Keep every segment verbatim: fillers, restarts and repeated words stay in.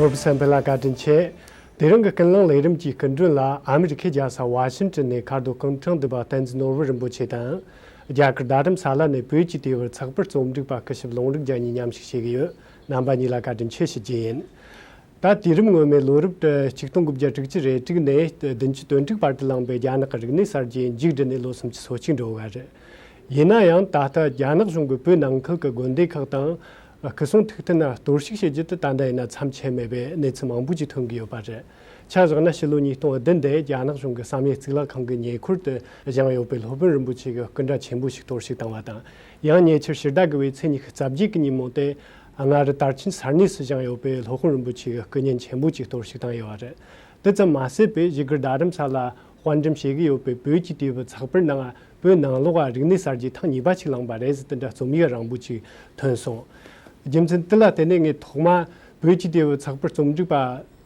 ནོར་བུ་བསམ་འཕེལ་ལགས་བཀའ་དྲིན་ཆེ། དེ་རིང་གི་ཀུན་གླེང་ལས་རིམ་གྱི་སྐུ་མགྲོན་ལ་ཨ་མི་རི་ཁའི་རྒྱལ་ས་ཝ་ཤིང་ཏོན་ནས་མཁར་རྡོ་རྐང་ཐང་འདུས་པ་བསྟན་འཛིན་ནོར་བུ་རིན་པོ་ཆེ་དང་། རྒྱ་གར་རྡ་རམ་ས་ལ་ནས་བོད་ཀྱི་དུས་བབ་ཚགས་པར་རྩོམ་སྒྲིག་པ་སྐུ་ཞབས་ལུང་རིགས་རྒྱལ་གཉིས་མཉམ་ཞུགས་བྱེད་ཀྱི་ཡོད། རྣམ་པ་གཉིས་ལ་བཀའ་དྲིན་ཆེ་ཞུ་རྒྱུ་ཡིན། ད་དུས་རིམ་སྔོན་མའི་ལོ་རབས་གཅིག་སྟོང་དགུ་བརྒྱ་དྲུག་ཅུ་རེ་དྲུག་ནས་བདུན་ཅུ་དོན་དྲུག་བར་དུ་བླངས་པའི་རྒྱ་ནག་གི་རིག་གནས་གསར་བརྗེ་མཇུག་བསྒྲིལ་ནས་ལོ་སུམ་ཅུ་སོ་གཅིག་འགྲོ་བ་རེད། ཡིན་ན་ཡང་ད་ལྟ་རྒྱ་ནག་གཞུང་གིས་བོད་ནང་ཁུལ་གྱི་དགོན་སྡེ་ཁག་དང་། སྐུ་སྲུང་ཐུགས་མཐུན་ལ་གཏོར་བཤིག་བྱེད་རྒྱུ་དེ་ད་ལྟ་ཡིན་ན་མཚམས་ཆད་མེད་པའི་གནས་ཚུལ་མང་པོ་ཅིག་ཐོན་གྱི་ཡོད་པ་རེད། ཆ་བཞག་ན་ཕྱི་ལོ་ཉིས་སྟོང་བདུན་དེ་རྒྱ་ནག་གཞུང་གི་བསམ་ཡས་གཙུག་ལག་ཁང་གི་ཉེ་འཁོར་དུ་བཞེངས་ཡོད་པའི་སློབ་དཔོན་རིན་པོ་ཆེ་གི་སྐུ་འདྲ་ཆེན་པོ་ཞིག་གཏོར་བཤིག་བཏང་བ་དང་། ཡང་ཉེ་ཆར་ཕྱི་ཟླ་དགུ་པའི་ཚེས་ཉི་ཤུ་རྩ་བརྒྱད་ཀྱི་ཉིན་མོ་དེ་མངའ་རིས་དར་ཆེན་ས་གནས་སུ་བཞེངས་ཡོད་པའི་སློབ་དཔོན་རིན་པོ་ཆེ་གི་སྐུ་བརྙན་ཆེན་པོ་ཅིག་གཏོར་བཤིག་བཏང་ཡོད་པ་རེད། དེ་ཙམ་མ་ཟད་པའི་བཞུགས་སྒར་རྡ་རམ་ས་ལ་དཔར་འགྲེམས་བྱེད་ཀྱི་ཡོད་པའི་བོད་ཀྱི་དུས་བབ་ཚགས་པར་ནང་བོད་ནང་ལོགས་ལ་རིག་གནས་གསར་བརྗེ་ཐེངས་གཉིས་པ་ཞིག་བླངས་པ་རེད་ཟེར། དེ་འདྲ་རྩོམ་ཡིག་རིང་པོ་ཅིག་ཐོན་སོང་། རྒྱུ་མཚན་དེ་ལ་བརྟེན་ནས་ངས་ཐོག་མར་བོད་ཀྱི་དུས་བབ་ཚགས་པར་རྩོམ་སྒྲིག་པ་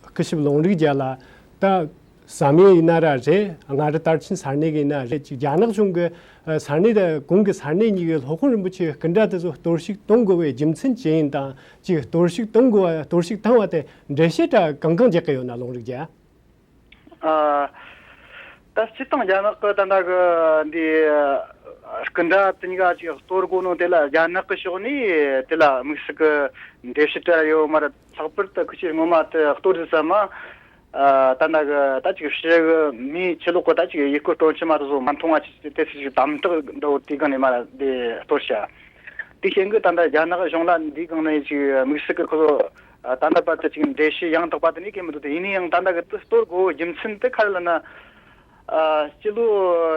སྐུ་ཞབས་ལུང་རིགས་རྒྱལ་ལ། ད་བསམ་ཡས་ཡིན་ན་ར་རེད། མངའ་རིས་དར་ཆེན་ས་གནས་ཀྱི་ཡིན་ན་རེད། ཅིག་རྒྱ་ནག་གཞུང་གི་ས་གནས་དེ་གོང་གི་ས་གནས་གཉིས་ཀྱི་སློབ་དཔོན་རིན་པོ་ཆེའི་སྐུ་འདྲ་དེ་ཚོ་གཏོར་བཤིག་གཏོང་དགོས་པའི་རྒྱུ་མཚན་ཅི་ཡིན་དང་། ཅིག་གཏོར་བཤིག་གཏོང་དགོས་པ། གཏོར་བཤིག་བཏང་བ་དེ་འགྲེལ་བཤད་འདྲ་གང་གང་རྒྱག་གི་ཡོད་ན། ལུང་རིགས་རྒྱལ། ཨ། ད་སྤྱིར་བཏང་རྒྱ་ནག་གི་ད་ལྟ་གི་འདི་སྐུ་འདྲ་དེ་གཉིས་ཀ་ཅིག་གཏོར་དགོས་ནོ་དེ་ལ་རྒྱ་ནག་གི་ཕྱོགས་ནས་དེ་ལ་དམིགས་བསལ་གི་འགྲེལ་བཤད་འདྲ་ཡོད་མ་རེད། ལྷག་པར་དུ་ཁུ་ཆུ་སྔོན་མ་དེ་གཏོར་དུས་ཙམ་མ། ཨ། ད་ལྟ་གི་ད་ཅིག་ཕྱི་གི་མིའི་ཆོས་ལུགས་གི་ད་ཅིག་ཡུལ་སྐོར་སྤྲོ་འཆམ་མ་དེ་ཚོ་མ་མཐོང་བ་ཅིག་དེ་ཚོ་ཅིག་དམ་དྲག་འདྲ་བོ་དེའི་སྒང་ནས་མར་དེ་གཏོར་བྱ། དེ་རྐྱེན་གྱིས་ད་ལྟ་རྒྱ་ནག་གཞུང་ལ་འདིའི་སྒང་ནས་ཅིག་དམིགས་བསལ་གྱི་ཁོ་ཚོ་ད་ལྟ་བར་དུ་ཅིག་འགྲེལ་བཤད་ཡང་དག་པ་དེ་ནས་སྐྱེ་མི་འདུག་སྟེ། ཡིན་ན་ཡང་ད་ལྟ་གི་དེ་གཏོར་དགོས་རྒྱུ་མཚན་དེ་ག་རེ་ལབ་ན། ཨ། སྤྱི་ལོ་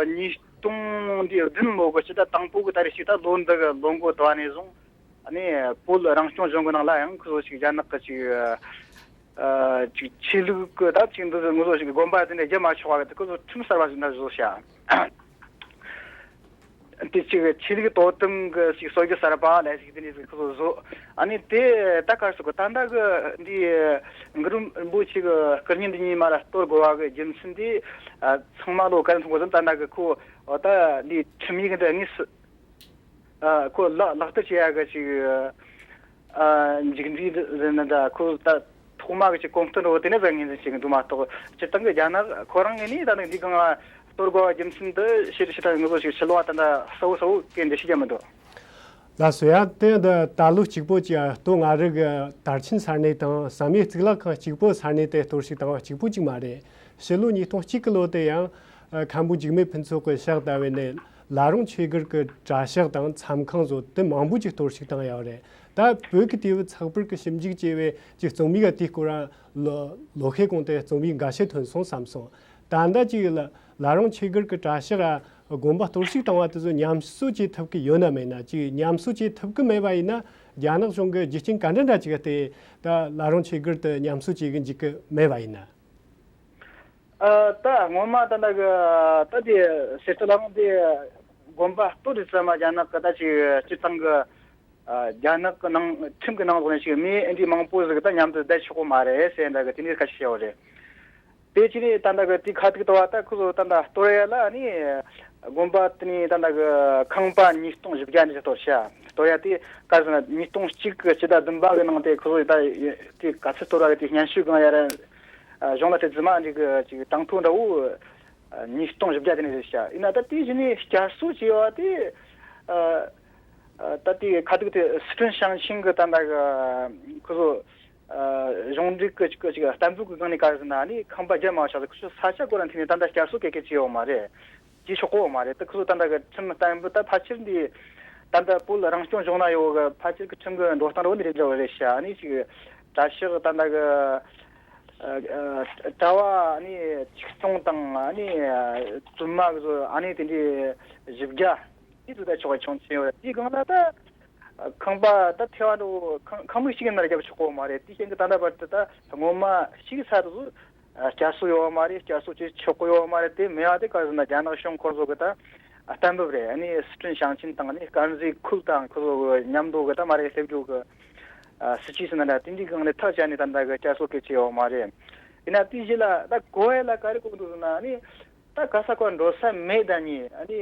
ཉིས་སྟོང་འདི་བདུན་ལོ་གི་སྤྱི་ཟླ་དང་པོ་གི་ད་རེས་ཅིག་ད་ལོ་འདི་གི་ལོ་འགོ་དུ་བ་ནས་བཟུང་། ཨ་ནི་བོད་རང་སྐྱོང་ལྗོངས་གི་ནང་ལ་ཡང་ཁོ་ཚོ་ཅིག་རྒྱ་ནག་གི་ཅིག་ཨ། ཅིག་ཆོས་ལུགས་ཀྱི་ད་ཅིག་འདི་ཚོ་ངོ་ཚོ་ཞིག་དགོན་པ་དེ་འདྲ་བརྒྱབ་མ་ཆོག་པ་གི་ཁོ་ཚོ་ཁྲིམས་གསར་པ་ཞིག་འདྲ་བཟོ་བྱ། དེ་ཅིག་ཆོས་ལུགས་དོ་དམ་གྱི་ཞིག་སྲོལ་རྒྱུན་གསར་པ་ལ་ཞིག་དེ་འདྲ་ཞིག་ཁོ་ཚོ་བཟོ། ཨ་ནི་དེ་ད་གར་སོང་གི་ད་ལྟ་གི་འདི་གུ་རུ་རིན་པོ་ཆེ་གི་སྐུ་བརྙན་འདི་གཉིས་མར་གཏོར་དགོས་པ་གི་རྒྱུ་མཚན་དེ། ཨ། ཚང་མ་ལོ་ག་རེ་མཐོང་གི་ཟེར་ན། ད་ལྟ་གི་ཁོ་ད་འདི་ཁྲིམས་ཡིག་འདི་དངོས་སུ། ཨ། ཁོ་ལག་ལག་བསྟར་བྱེད་ཡ་གི་ཅིག་ཨ། མཇུག་འབྲས་ཟེར་ན་འདྲ། ཁོ་ད་ཐོག་མ་གི་ཅིག་གོམ་སྟབས་འདྲ་བོ་དེ་ནས་ཟ་ངེས་འཛིན་བྱེད་གི་འདུག་མ་གཏོགས། སྤྱིར་བཏང་གི་རྒྱ་ནག་ཁོ་རང་ངོས་ནས་ད་ནི་འདི་སྒང་ལ་གཏོར་དགོས་པ་རྒྱུ་མཚན་འདི་ཕྱིར་ཕྱིར་ད་ངོ་ཚོ་ཞིག་ཕྱི་ལོགས་ད་ད་གསལ་བོ་གསལ་བོ་སྐད་འདི་ཤེས་ཀྱི་མི་འདུག་ལགས་སོ། ཡ། དེ་འདི་ད་ལོ་གཅིག་པོ་ཅིག་སྟོད་མངའ་རིས་ཀྱི་དར་ཆེན་ས་གནས་དང་བསམ་ཡས་གཙུག་ལག་ཁང་གཅིག་པོ་ས་གནས་དེ་གཏོར་བཤིག་བཏང་བ་གཅིག་པོ་གཅིག་མ་རེད། ཕྱི་ལོ་ཉིས་སྟོང་གཅིག་གི་ལོ་དེ་ཡང་། ཨ། མཁན་པོ་འཇིགས་མེད་ཕུན་ཚོགས་ཀྱི་ཕྱག་བཏབ་པའི་ནས་བླ་རུང་ཆོས་སྒར་གྱི་གྲྭ་ཤག་དང་མཚམས་ཁང་སོགས་དེ་མང་པོ་ཅིག་གཏོར་བཤིག་བཏང་ཡོད་རེད། ད་བོད་ཀྱི་དུས་བབ་ཚགས་པར་གྱི་ཞིབ་འཇུག་ཅེས་པའི་ཅིག་རྩོམ་ཡིག་དེའི་སྐོར་ལ་ལོ་ལོ་ཤས་གོང་དེ་རྩོམ་ཡིག་འགའ་ཤས་ཐོན་སོང་བསམ་སོང་། ད་ལྟ་ཅིག་ལ་བླ་རུང་ཆོས་སྒར་གྱི་གྲྭ་ཤག་ཨ། དགོན་པ་གཏོར་བཤིག་བཏང་བ་དེ་ཚོ་ཉམས་གསོ་བྱེད་ཐུབ་ཀྱི་ཡོད་ན་མེད་ན། ཅིག་ཉམས་གསོ་བྱེད་ཐུབ་ཀྱི་མེད་པ་ཡིན་ན། རྒྱ་ནག་གཞུང་གིས་རྒྱུ་རྐྱེན་ག་འདྲ་འདྲ་ཅིག་སྟེ་ད་བླ་རུང་ཆོས་སྒར་དེ་ཉམས་གསོ་བྱེད་ཀྱི་འཇུག་གི་མེད་པ་ཡིན་ན། ཨ། ད་སྔོན་མ་ད་ལྟ་གི་ད་དེ་སེར་སྐྱ་ལ་རུང་དེ་དགོན་པ་གཏོར་དུས་ཙམ་མ་རྒྱ་ནག་གི་ད་ཅིག་སྤྱིར་བཏང་གི། ཨ། རྒྱ་ནག་གི་ནང་ཁྲིམས་ཀྱི་ནང་ལོགས་ནས་ཅིག་མི་འདི་མང་པོ་ཟིག་ད་མཉམ་དུ་བསྡད་ཆོག་གི་མ་རེད་ཟེར་འདྲ་གི་དེ་འདྲའི་སྐད་ཆ་བཤད་པ་རེད། དེ་ཅི་ནས་ད་ལྟ་གི་དེ་ཁ་ཐུག་ཏུ་བ་ད་ཁོ་ཚོ་ད་ལྟ་གཏོར་ཡ་ལ་ནི་དགོན་པ་དེ་ནས་ད་ལྟ་གི་ཁང་པ་ཉིས་སྟོང་བཞི་བརྒྱ་འདྲ་གཏོར་ཤག་གཏོར་ཡ་དེ་ག་རེ་ཟེར་ན། ཉིས་སྟོང་གཅིག་གི་སྤྱི་ཟླ་བདུན་པ་གི་ནང་དེ་ཁོ་ཚོ་ད་དེ་ག་ཚོད་གཏོར་བ་གི་དེ་སྙན་ཞུ་གང་ཡ་ར། ཨ། གཞུང་ལ་དེ་རྫུན་མ་འདི་གི་ཅིག་དང་ཐོག་འདྲ་བོ། ཨ། ཉིས་སྟོང་བཞི་བརྒྱ་དེ་ནས་རེད་ཤག་ཡིན་ན་ད་དེ་གཞི་ནས་བསྐྱར་གསོ་བྱས་པ་དེ། ཨ། ཨ། ད་དེ་ཁ་ཐུག་དེ་སི་ཁྲོན་ཞིང་ཆེན་གི་ད་ལྟ་གི་ཁོ་ཚོ། ཨ། གཞུང་འབྲེལ་གི་ཅིག་གི་ཅིག་གཏན་འབེབས་གི་སྒང་ནས་ག་རེ་ཟེར་ན་ནི་ཁང་པ་རྒྱབ་མ་བཞག་ཟེར། ཁོ་ཚོ་ས་ཆ་ཁོ་རང་འཐེན་ནས་ད་ལྟ་བསྐྱར་གསོ་གེ་གེ་བྱས་ཡོད་མ་རེད། བྱེད་ཆོག་གོ་མ་རེད། ད་ཁོ་ཚོ་ད་ལྟ་གི་ཁྲིམས་གཏན་འབེབས་ད་ཕལ་ཆེར་འདི་ད་ལྟ་བོད་རང་སྐྱོང་ལྗོངས་ན་ཡོད་གི་ཕལ་ཆེར་གི་ཁྲིམས་གི་འགྲོ་སྟངས་རོ་འདི་རེད་འདྲ་བ་རེད་ཤག་ཨ་ནི་ཅིག་གྲྭ་ཤག་ད་ལྟ་གི། ཨ། ཨ། གྲྭ་བ་ཨ་ནི་ཆིག་སྟོང་དང་ཨ་ནི་བཙུན་མ་གི་ཚོ་ཨ་ནི་དེ་འདྲའི་བཞི་བརྒྱ་དེ་ཚོ་ད་ཆོག་གི་ཆོག་ཆེན་ཡོད་རེད། དེའི་སྒང་ལ་ད་ཁང་པ་ད་ཐེ་བ་འགྲོ་ཁང་ཁང་མིག་གཅིག་ཡིན་ན་རྒྱབ་ཆོག་གོ་མ་རེད། དེ་ཤེས་གི་ད་ལྟ་བར་དུ་ད་སྔོན་མ་ཞིག་ས་དེ་ཚོ། ཨ། བསྐྱར་གསོ་ཡོད་མ་རེད། བསྐྱར་གསོ་བྱེད་ཆོག་གི་ཡོད་མ་རེད། དེ་མེད་པ་དེ་ག་རེ་ཟེར་ན་རྒྱ་ནག་གཞུང་ཁོ་ཚོ་གི་ད་གཏན་འབེབས་རེད། ཨ་ནི་སི་ཁྲོན་ཞིང་ཆེན་དང་ཨ་ནི་དཀར་མཛེས་ཁུལ་དང་ཁོ་ཚོ་གི་མཉམ་དུ་གི་ད་མ་རེད་སླེབས་རྒྱུ་གི། ཨ། སྲིད་ཇུས་ཟེར་ན་འདྲ་དེ་འདྲའི་སྒང་ནས་ཐག་བཅད་ནས་ད་ལྟ་གི་བསྐྱར་གསོ་གལ་ཆེ་ཡོད་མ་རེད། ཡིན་ན་དེའི་རྗེས་ལ་ད་གོ་ཡ་ལ་ག་རེ་གོ་གི་འདུག་ཟེར་ན་ཨ་ནི། ད་ག་ས་གོ་འགྲོ་ས་མེད་ད་ནི་ཨ་ནི་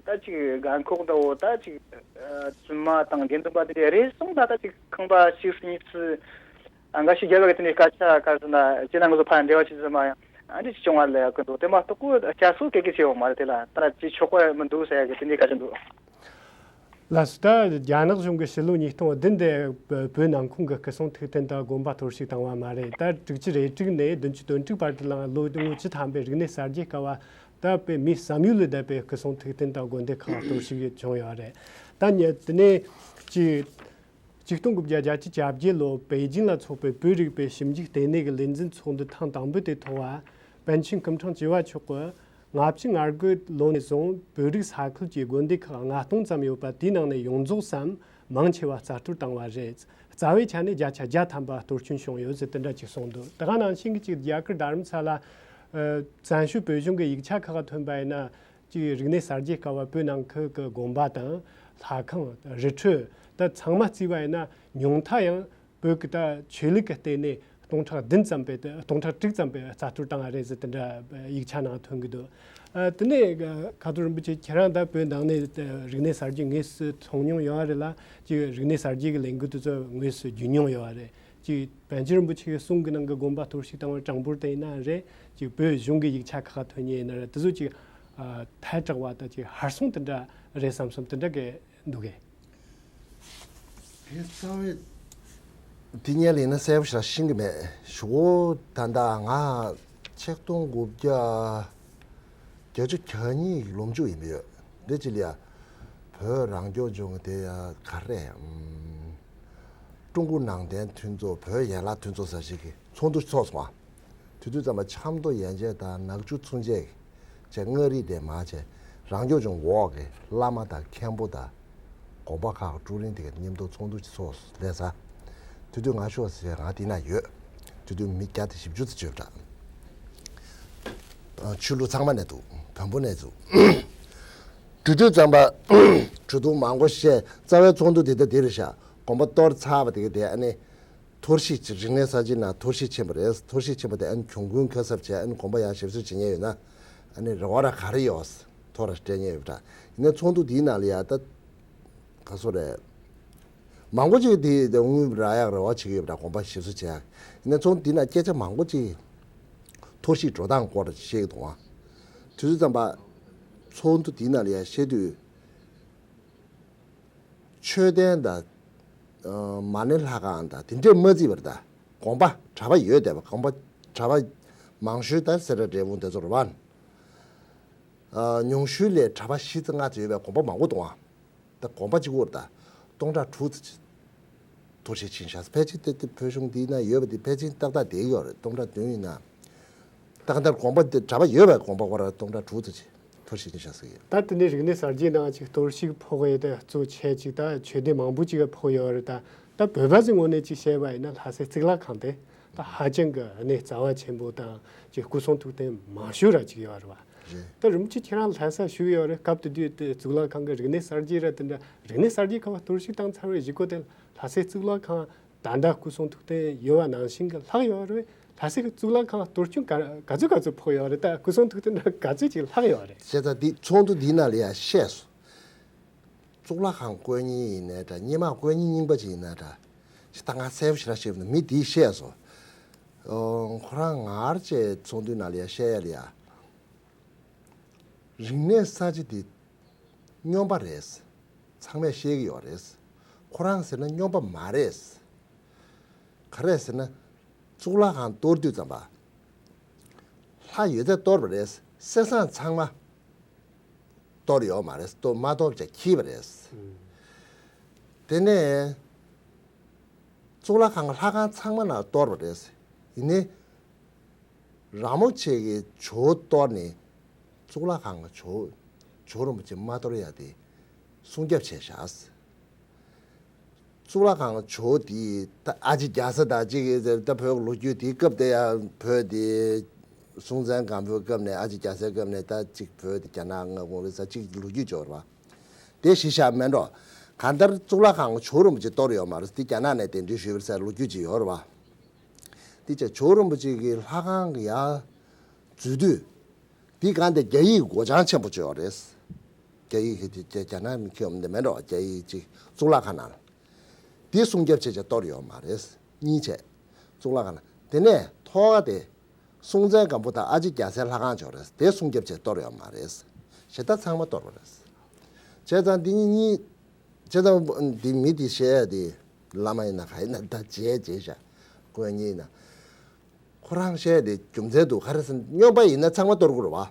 ད་ཅིག་རྒན་འཁོགས་འདྲ་བོ་ད་ཅིག་ཨ། བཙུན་མ་དང་དགེ་འདུན་པ་དེ་འདྲ་རེ་ཟུང་ད་ད་ཅིག་ཁང་པ་གཅིག་གཉིས་སུ་ ཨ་འགའ་ཞིག་རྒྱལ་བ་གི་དེ་འདྲའི་སྐད་ཆ་ག་རེ་ཟེར་ན་སྤྱིར་ན་ང་ཚོ་ཕར་འབྲེལ་བ་བྱེད་ཚུལ་མ་ཡང་ཨ་འདྲ་ཞིག་བྱུང་བ་ལས་ཀྱི་འདུག་དེ་མ་གཏོགས་ཁོ་བསྐྱར་གསོ་ག་གེ་བྱས་ཡོད་མ་རེད། དེ་ལ་ད་ཅི་ཆོག་གི་མི་འདུག་ཟེར་ཡ་གི་དེ་འདྲའི་སྐད་ཆ་འདུག་ལགས་སོ། ད་རྒྱ་ནག་གཞུང་གིས་ཕྱི་ལོ་ཉིས་སྟོང་བདུན་དེ་བོད་ནང་ཁོངས་ཀྱི་སྐུ་སྲུང་ཐུགས་རྟེན་དང་དགོན་པ་གཏོར་བཤིག་བཏང་བ་མ་རེད། ད་དྲུག་ཅུ་རེ་དྲུག་ནས་བདུན་ཅུ་དོན་དྲུག་བར་དུ་ལ་ལོ་ངོ་བཅུ་ཐམ་པའི་རིག་གནས་གསར་བརྗེའི་སྐབས་ད་དཔེ་མི་བསམ་ཡུལ་ལས་འདས་པའི་སྐུ་སྲུང་ཐུགས་རྟེན་དང་དགོན་སྡེ་ཁག་གཏོར་བཤིག་བྱུང་ཡོད་རེད། ད་ཉེ་དེ་ནས་ཅིག་ཆིག་སྟོང་དགུ་བརྒྱ་བརྒྱད་ཅུ་གྱ་བརྒྱད་ལོ་པེ་ཅིང་ལ་འཚོགས་པའི་བོད་རིག་པའི་ཞིབ་འཇུག་ལྟེ་གནས་ཀྱི་ལས་འཛིན་ཚོགས་འདུ་ཐེངས་དང་པོ་དེའི་ཐོག་པཎ་ཆེན་སྐུ་ཕྲེང་བཅུ་བ་མཆོག་གིས་ལྔ་བཅུ་ང་དགུ་ལོ་ནས་བཟུང་བོད་རིགས་ས་ཁུལ་གྱི་དགོན་སྡེ་ཁག་ལྔ་སྟོང་ཙམ་ཡོད་པ་དེའི་ནང་ནས་ཡོངས་རྫོགས་སམ་མང་ཆེ་བ་རྩ་གཏོར་བཏང་བ་རེད། རྩ་བའི་ཆ་ནས་བརྒྱ་ཆ་བརྒྱ་ཐམ་པ་གཏོར་སྐྱོན་བྱུང་ཡོད་ཟེར་དེ་འདྲ་ཅིག་གསུངས་འདུག་དེ་ག་ནང་བཞིན་གྱི་ཅིག་རྒྱ་གར་རྡ་རམ་ས་ལ་བཙན་བྱོལ་བོད་གཞུང་གི་ཡིག་ཆ་ཁག་ཐོན་པ་ཡིན་ན། གཅིག་རིག་གནས་གསར་བརྗེའི་སྐབས་བོད་ནང་ཁུལ་གྱི་དགོན་པ་དང་ལྷ་ཁང་རི་ཁྲོད་ད་ཚང་མ་བརྩིས་པ་ཡིན་ན་ཉུང་མཐའ་ཡང་བོད་ཀྱི་ད་ཆོས་ལུགས་ཀྱི་ལྟེ་གནས་སྟོང་ཕྲག་བདུན་ཙམ་པའི་སྟོང་ཕྲག་དྲུག་ཙམ་པའི་རྩ་གཏོར་བཏང་བ་རེད་ཟེར་དེ་འདྲ་ཡིག་ཆ་ནང་ཐོན་གྱི་འདུག་ཨ་དེ་ནས་ཁ་ཐོར་རིན་པོ་ཆེ་ཁྱེད་རང་ད་བོད་ནང་ནས་རིག་གནས་གསར་བརྗེ་དངོས་སུ་མཐོང་མྱོང་ཡོད་རེད་ལ་གཅིག་རིག་གནས་གསར་བརྗེ་གི་ལས་འགུལ་དེ་ཚོ་དངོས་སུ་བརྒྱུད་མྱོང་ཡོད་རེད། ཅིག་པཎ་ཆེན་རིན་པོ་ཆེ་གི་གསུང་གི་ནང་གི་དགོན་པ་གཏོར་བཤིག་བཏང་བའི་གྲངས་འབོར་དེ་ཡིན་ན་རེད། ཅིག་བོད་གཞུང་གི་ཡིག་ཆ་ཁག་ཐོན་མཁན་ཡིན་ན་རེད། དེ་ཚོ་ཅིག་ཨ་ཐལ་དྲགས་པ་དང་ཅིག་ཧར་སོང་དེ་འདྲ་རེད་བསམ་བསམ་དེ་འདྲ་གི་འདུག་གས། དེ་རྩ་བའི་དེ་ཉལ་ཡིན་ན་གསལ་པོ་ཞིག་ཤེས་ཀྱི་མེད། ཞུ་གོ་ད་ལྟ་ང་ཆིག་སྟོང་དགུ་བརྒྱ་བརྒྱད་ཅུ་གྱ་གཉིས་ཀྱི་ལོ་མཇུག་ཡིན་པ་ཡོད། འདི་ཅི་ལ་ཡ་བོད་རང་སྐྱོང་ལྗོངས་ཀྱི་དེ་ཡ་ག་རེ་ཀྲུང་གོ་ནང་བསྟན་མཐུན་ཚོགས་བོད་ཡན་ལག་མཐུན་ཚོགས་ཟེར་ཞིག་གི་ཚོགས་འདུ་ཚོགས་སོང་བ། དེ་དུས་ཙམ་པ་ཆབ་མདོ་ཡན་ཆད་དང་ནག་ཆུ་ཆུ་མཇལ་བྱས་མངའ་རིས་དེ་མ་བྱས་རང་སྐྱོང་ལྗོངས་འོག་གི་བླ་མ་དང་མཁན་པོ་དང་དགོན་པ་ཁག་ཀྲུའུ་རིན་དེ་ག་མཉམ་དུ་ཚོགས་འདུ་ཅིག་ཚོགས་ལས་ས། དེ་དུས་ང་ཤོག་ཟེར་ང་དེ་ན་ཡོད། དེ་དུས་མི་བརྒྱ་དང་བཞི་བཅུ་ཙམ་བྱོས་པ་འདྲ། ཆོས་ལུགས་ཚང་མ་ནས་འདུག་བོན་པོ་ནས་འདུག་དེ་དུས་ཙམ་པ་གྲོས་བསྡུར་མང་པོ་བཤད། རྩ་བའི་ཚོགས་འདུ་དེ་ད་དེ་རེད་ཤག་དགོན་པ་གཏོར་ཚར་བ་དེ་ག་དེ་ཨ་ནི། གཏོར་བཤིག་ཅིག་རིག་གནས་གསར་བརྗེའི་ནང་གཏོར་བཤིག་ཕྱིན་པ་རེད། གཏོར་བཤིག་ཕྱིན་པ་དེ་ཨ་ནི་གྱོང་གུན་ཁ་གསབ་བྱས་ཨ་ནི་དགོན་པ་ཡང་ཞིབ་བཟོ་བྱེད་མཁན་ཡོད་ན་ཨ་ནི་རེ་བ་ར་ག་རེ་ཡོད་ཐོ་ར་སྤྲད་མཁན་ཡོད་པ་འདྲ། ཡིན་ན་ཚོགས་འདུ་དེའི་ནང་ལ་ཡ་ད་ག་སོ་རེད། མང་པོ་ཅིག་དེ་དེ་དངུལ་རག་ཡག་རེ་བ་བྱེད་ཀྱི་ཡོད་པ་འདྲ། དགོན་པ་ཞིབ་བཟོ་བྱེད་ཡག་ཡིན་ན་ཚོགས་འདུ་དེའི་ནང་སྐད་ཆ་མང་པོ་ཅིག་གཏོར་བཤིག་འགྲོ་སྟངས་སྐོར་བཤད་ཀྱི་འདུག་ཨ། དུས་ཚོད་ཙམ་པ་ཚོགས་འདུ་དེའི་ནང་ལ་ཡ་བཤད་དུས། མཆོད་རྟེན་དང་། མ་ཎི་ལྷ་ཁང་དང་དེ་འདྲས་མ་བརྩིས་པར་ད། དགོན་པ་གྲྭ་པ་ཡོད་བསྡད་པ་དགོན་པ་གྲྭ་པ་མང་ཤོས་ད་སེ་ར་འབྲས་སྤུངས་དེ་ཚོ་རེད་བ། ཉུང་ཤོས་ལས་གྲྭ་པ་བཞི་ཙམ་ལྔ་ཙམ་ཡོད་པའི་དགོན་པ་མང་པོ་འདུག་ཨ། ད་དགོན་པ་གཅིག་པོར་ད་སྟོང་ཕྲག་དྲུག་ཙམ་གཏོར་བཤིག་ཕྱིན་ཤག་ཕལ་ཆེར་དེ་དེ་བོད་གཞུང་འདིའི་ནང་ཡོད་པ་དེ་ཕལ་ཆེར་ཏག་ཏག་བསྡད་ཡོད་རེད། སྟོང་ཕྲག་བདུན་ཡིན་ན། ད་ག་འདིར་དགོན་པ་འདི་གྲྭ་པ་ཡོད་པའི་དགོན་པ་ཁོ་ར་སྟོང་ཕྲག་དྲུག་ཙམ་ཅིག་གཏོར་བཤིག་ཕྱིན་ཤག་ཟེར་གི་ཡོད། ད་དེ་ནས་རིག་གནས་གསར་བརྗེའི་ནང་ཅིག་གཏོར་བཤིག་ཕོག་ཡས་དེ་གཙོ་ཆེ་ཅིག་ད་ཆོས་སྡེ་མང་པོ་ཅིག་ཕོག་ཡོད་རེད། ད་ད་བོད་པ་ཚོའི་ངོས་ནས་ཅིག་བཤད་པ་ཡིན་ན་ལྷ་སའི་གཙུག་ལག་ཁང་དེ་ད་ཧ་ཅང་གི་གནས་རྩ་བ་ཆེན་པོ་དང་ཅིག་སྐུ་གསུང་ཐུགས་རྟེན་མང་ཤོས་ར་ཅིག་ཡོད་རེད་བ། རེད། ད་རིན་པོ་ཆེ་ཁྱེད་རང་ལྷ་ས་བཞུགས་ཡོད་རེད། སྐབས་དེ་དུས་དེ་གཙུག་ལག་ཁང་གི་རིག་གནས་གསར་བརྗེ་ར་དེ་འདྲ་རིག་གནས་གསར་བརྗེ་ཁ་བ་གཏོར་བཤིག་བཏང་ཚར་བའི་གཞུག་གུ་དེ་ལྷ་སའི་གཙུག་ལག་ཁང་ད་ལྟ་སྐུ་གསུང་ཐུགས་རྟེན་ཡོད་པ་ནང་བཞིན་གྱི་ལྷག་ཡོད་རེད། ལྷ་སའི་གཙུག་ལག་ཁང་གཏོར་སྐྱོན་ག་ག་ཚོད་ག་ཚོད་ཕོག་ཡོད་རེད། ད་སྐུ་གསུང་ཐུགས་རྟེན་ད་ག་ཚོད་ཅིག་ལྷག་ཡོད་རེད། བྱས་ཙང་འདི་ཚོགས་འདུ་འདིའི་ནང་ལ་ཡང་བཤད་སོང་། གཙུག་ལག་ཁང་དཀོན་གཉེར་ཡིན་ནའི་འདྲ་སྔོན་མ་དཀོན་གཉེར་རྙིང་པ་ཅིག་ཡིན་ནའི་འདྲ། ཞེ་ད་ང་གསལ་པོ་ཞེ་དྲག་བཤད་མི་འདུག་མི་འདིས་བཤད་སོང་། ཨོ། ཁོ་རང་ངར་བཅས་ཚོགས་འདུའི་ནང་ལ་ཡང་བཤད་ཡ་ལ་ཡ། རིག་གནས་གསར་བརྗེ་འདི་སྨྱོན་པ་རེད། ཚང་མས་ཤེས་ཀྱི་ཡོད་རེད། ཁོ་རང་ཟེར་ན་སྨྱོན་པ་མ་རེད། ག་རེ་ཟེར་ན། གཙུག་ལག་ཁང་གཏོར་དུས་ཙམ་པ། ལྷ་ཡོད་ཚད་གཏོར་བ་རེད། གསེར་སྲང་ཚང་མ་གཏོར་ཡོད་མ་རེད། གཏོར་མ་གཏོར་བྱས་འཁྱེར་བ་རེད། དེ་ནས་གཙུག་ལག་ཁང་གི་ལྷ་ཁང་ཚང་མ་ནང་གཏོར་བ་རེད། ཡིན་ནའི། ར་མོ་ཆེ་གི་ཇོ་བོ་གཏོར་ནས་གཙུག་ལག་ཁང་གི་ཇོ་བོ་ཇོ་བོ་རིན་པོ་ཆེ་མ་གཏོར་ཡ་དེ་སྲུང་སྐྱོབ་བྱས་བཞག་གཙུག་ལག་ཁང་གི་ཇོ་བོ་དེ་ད་ཨ་ཅེ་རྒྱ་བཟའ་དང་གཅིག་གིས་ད་བོད་ལོ་རྒྱུས་དེའི་སྐབས་དེ་ཡང་བོད་དེ་སྲོང་བཙན་སྒམ་པོའི་སྐབས་ནས་ཨ་ཅེ་རྒྱ་བཟའི་སྐབས་ནས་ད་གཅིག་བོད་དེ་རྒྱ་ནག་མངའ་ཁོངས་རེད་ས་གཅིག་ལོ་རྒྱུས་འབྱོར་བ་དེ་གཞི་བཞག་མེད་འགྲོ། གང་ལྟར་གཙུག་ལག་ཁང་གི་ཇོ་བོ་རིན་པོ་ཆེ་གཏོར་ཡོད་མ་རེད། དེ་རྒྱ་ནག་ནས་གདན་འདྲེན་ཞུས་པ་རེད་ས་ལོ་རྒྱུས་ཅིག་ཡོད་རེད་བ། དེ་བྱས་ཇོ་བོ་རིན་པོ་ཆེ་གི་ལྷ་ཁང་གི་ཡར་འཛུལ་དུས། དེའི་སྒང་དེ་རྒྱ་ཡིག་སྒོ་བྱང་ཆེན་པོ་ཅིག་ཡོད་རེད། རྒྱ་ཡིག་གི་དེ་རྒྱ་རྒྱ་ནག་མི་ཁྱོན་འདི་མེད་འགྲོ་རྒྱ་ཡིག་ཅིག་གཙུག་ལག་ཁང་ནང་། དེ་སྲུང་སྐྱོབ་བྱེད་ཆེད་གཏོར་ཡོད་མ་རེད། གཉིས་བྱས། གཙུག་ལག་ཁང་ལ། དེ་ནས་ཐོག་ཁ་དེ་སྲོང་བཙན་སྒམ་པོ་དང་ཨ་ཕྱི་རྒྱལ་མཚན་ལྷ་ཁང་ཅིག་ཡོད་རེད། དེ་སྲུང་སྐྱོབ་བྱེད་གཏོར་ཡོད་མ་རེད། གཞན་དག་ཚང་མ་གཏོར་བ་རེད། བྱས་ཙང་འདི་གཉིས་གཉིས། བྱས་ཙང་འདི་མི་འདི་བཤད་ཡ་དེ་བླ་མ་ཡིན་ན་ག་ཡིན་ན་ད་བྱས་བྱས་བཞག་དཀོན་གཉེར་ཡིན་ན། ཁོ་རང་བཤད་དེ་རྒྱུ་མཚན་འདུག་ག་རེ་ཟེར་ན་སྨྱོན་པ་ཡིན་ན་ཚང་མ་གཏོར་དགོས་རེད་བ།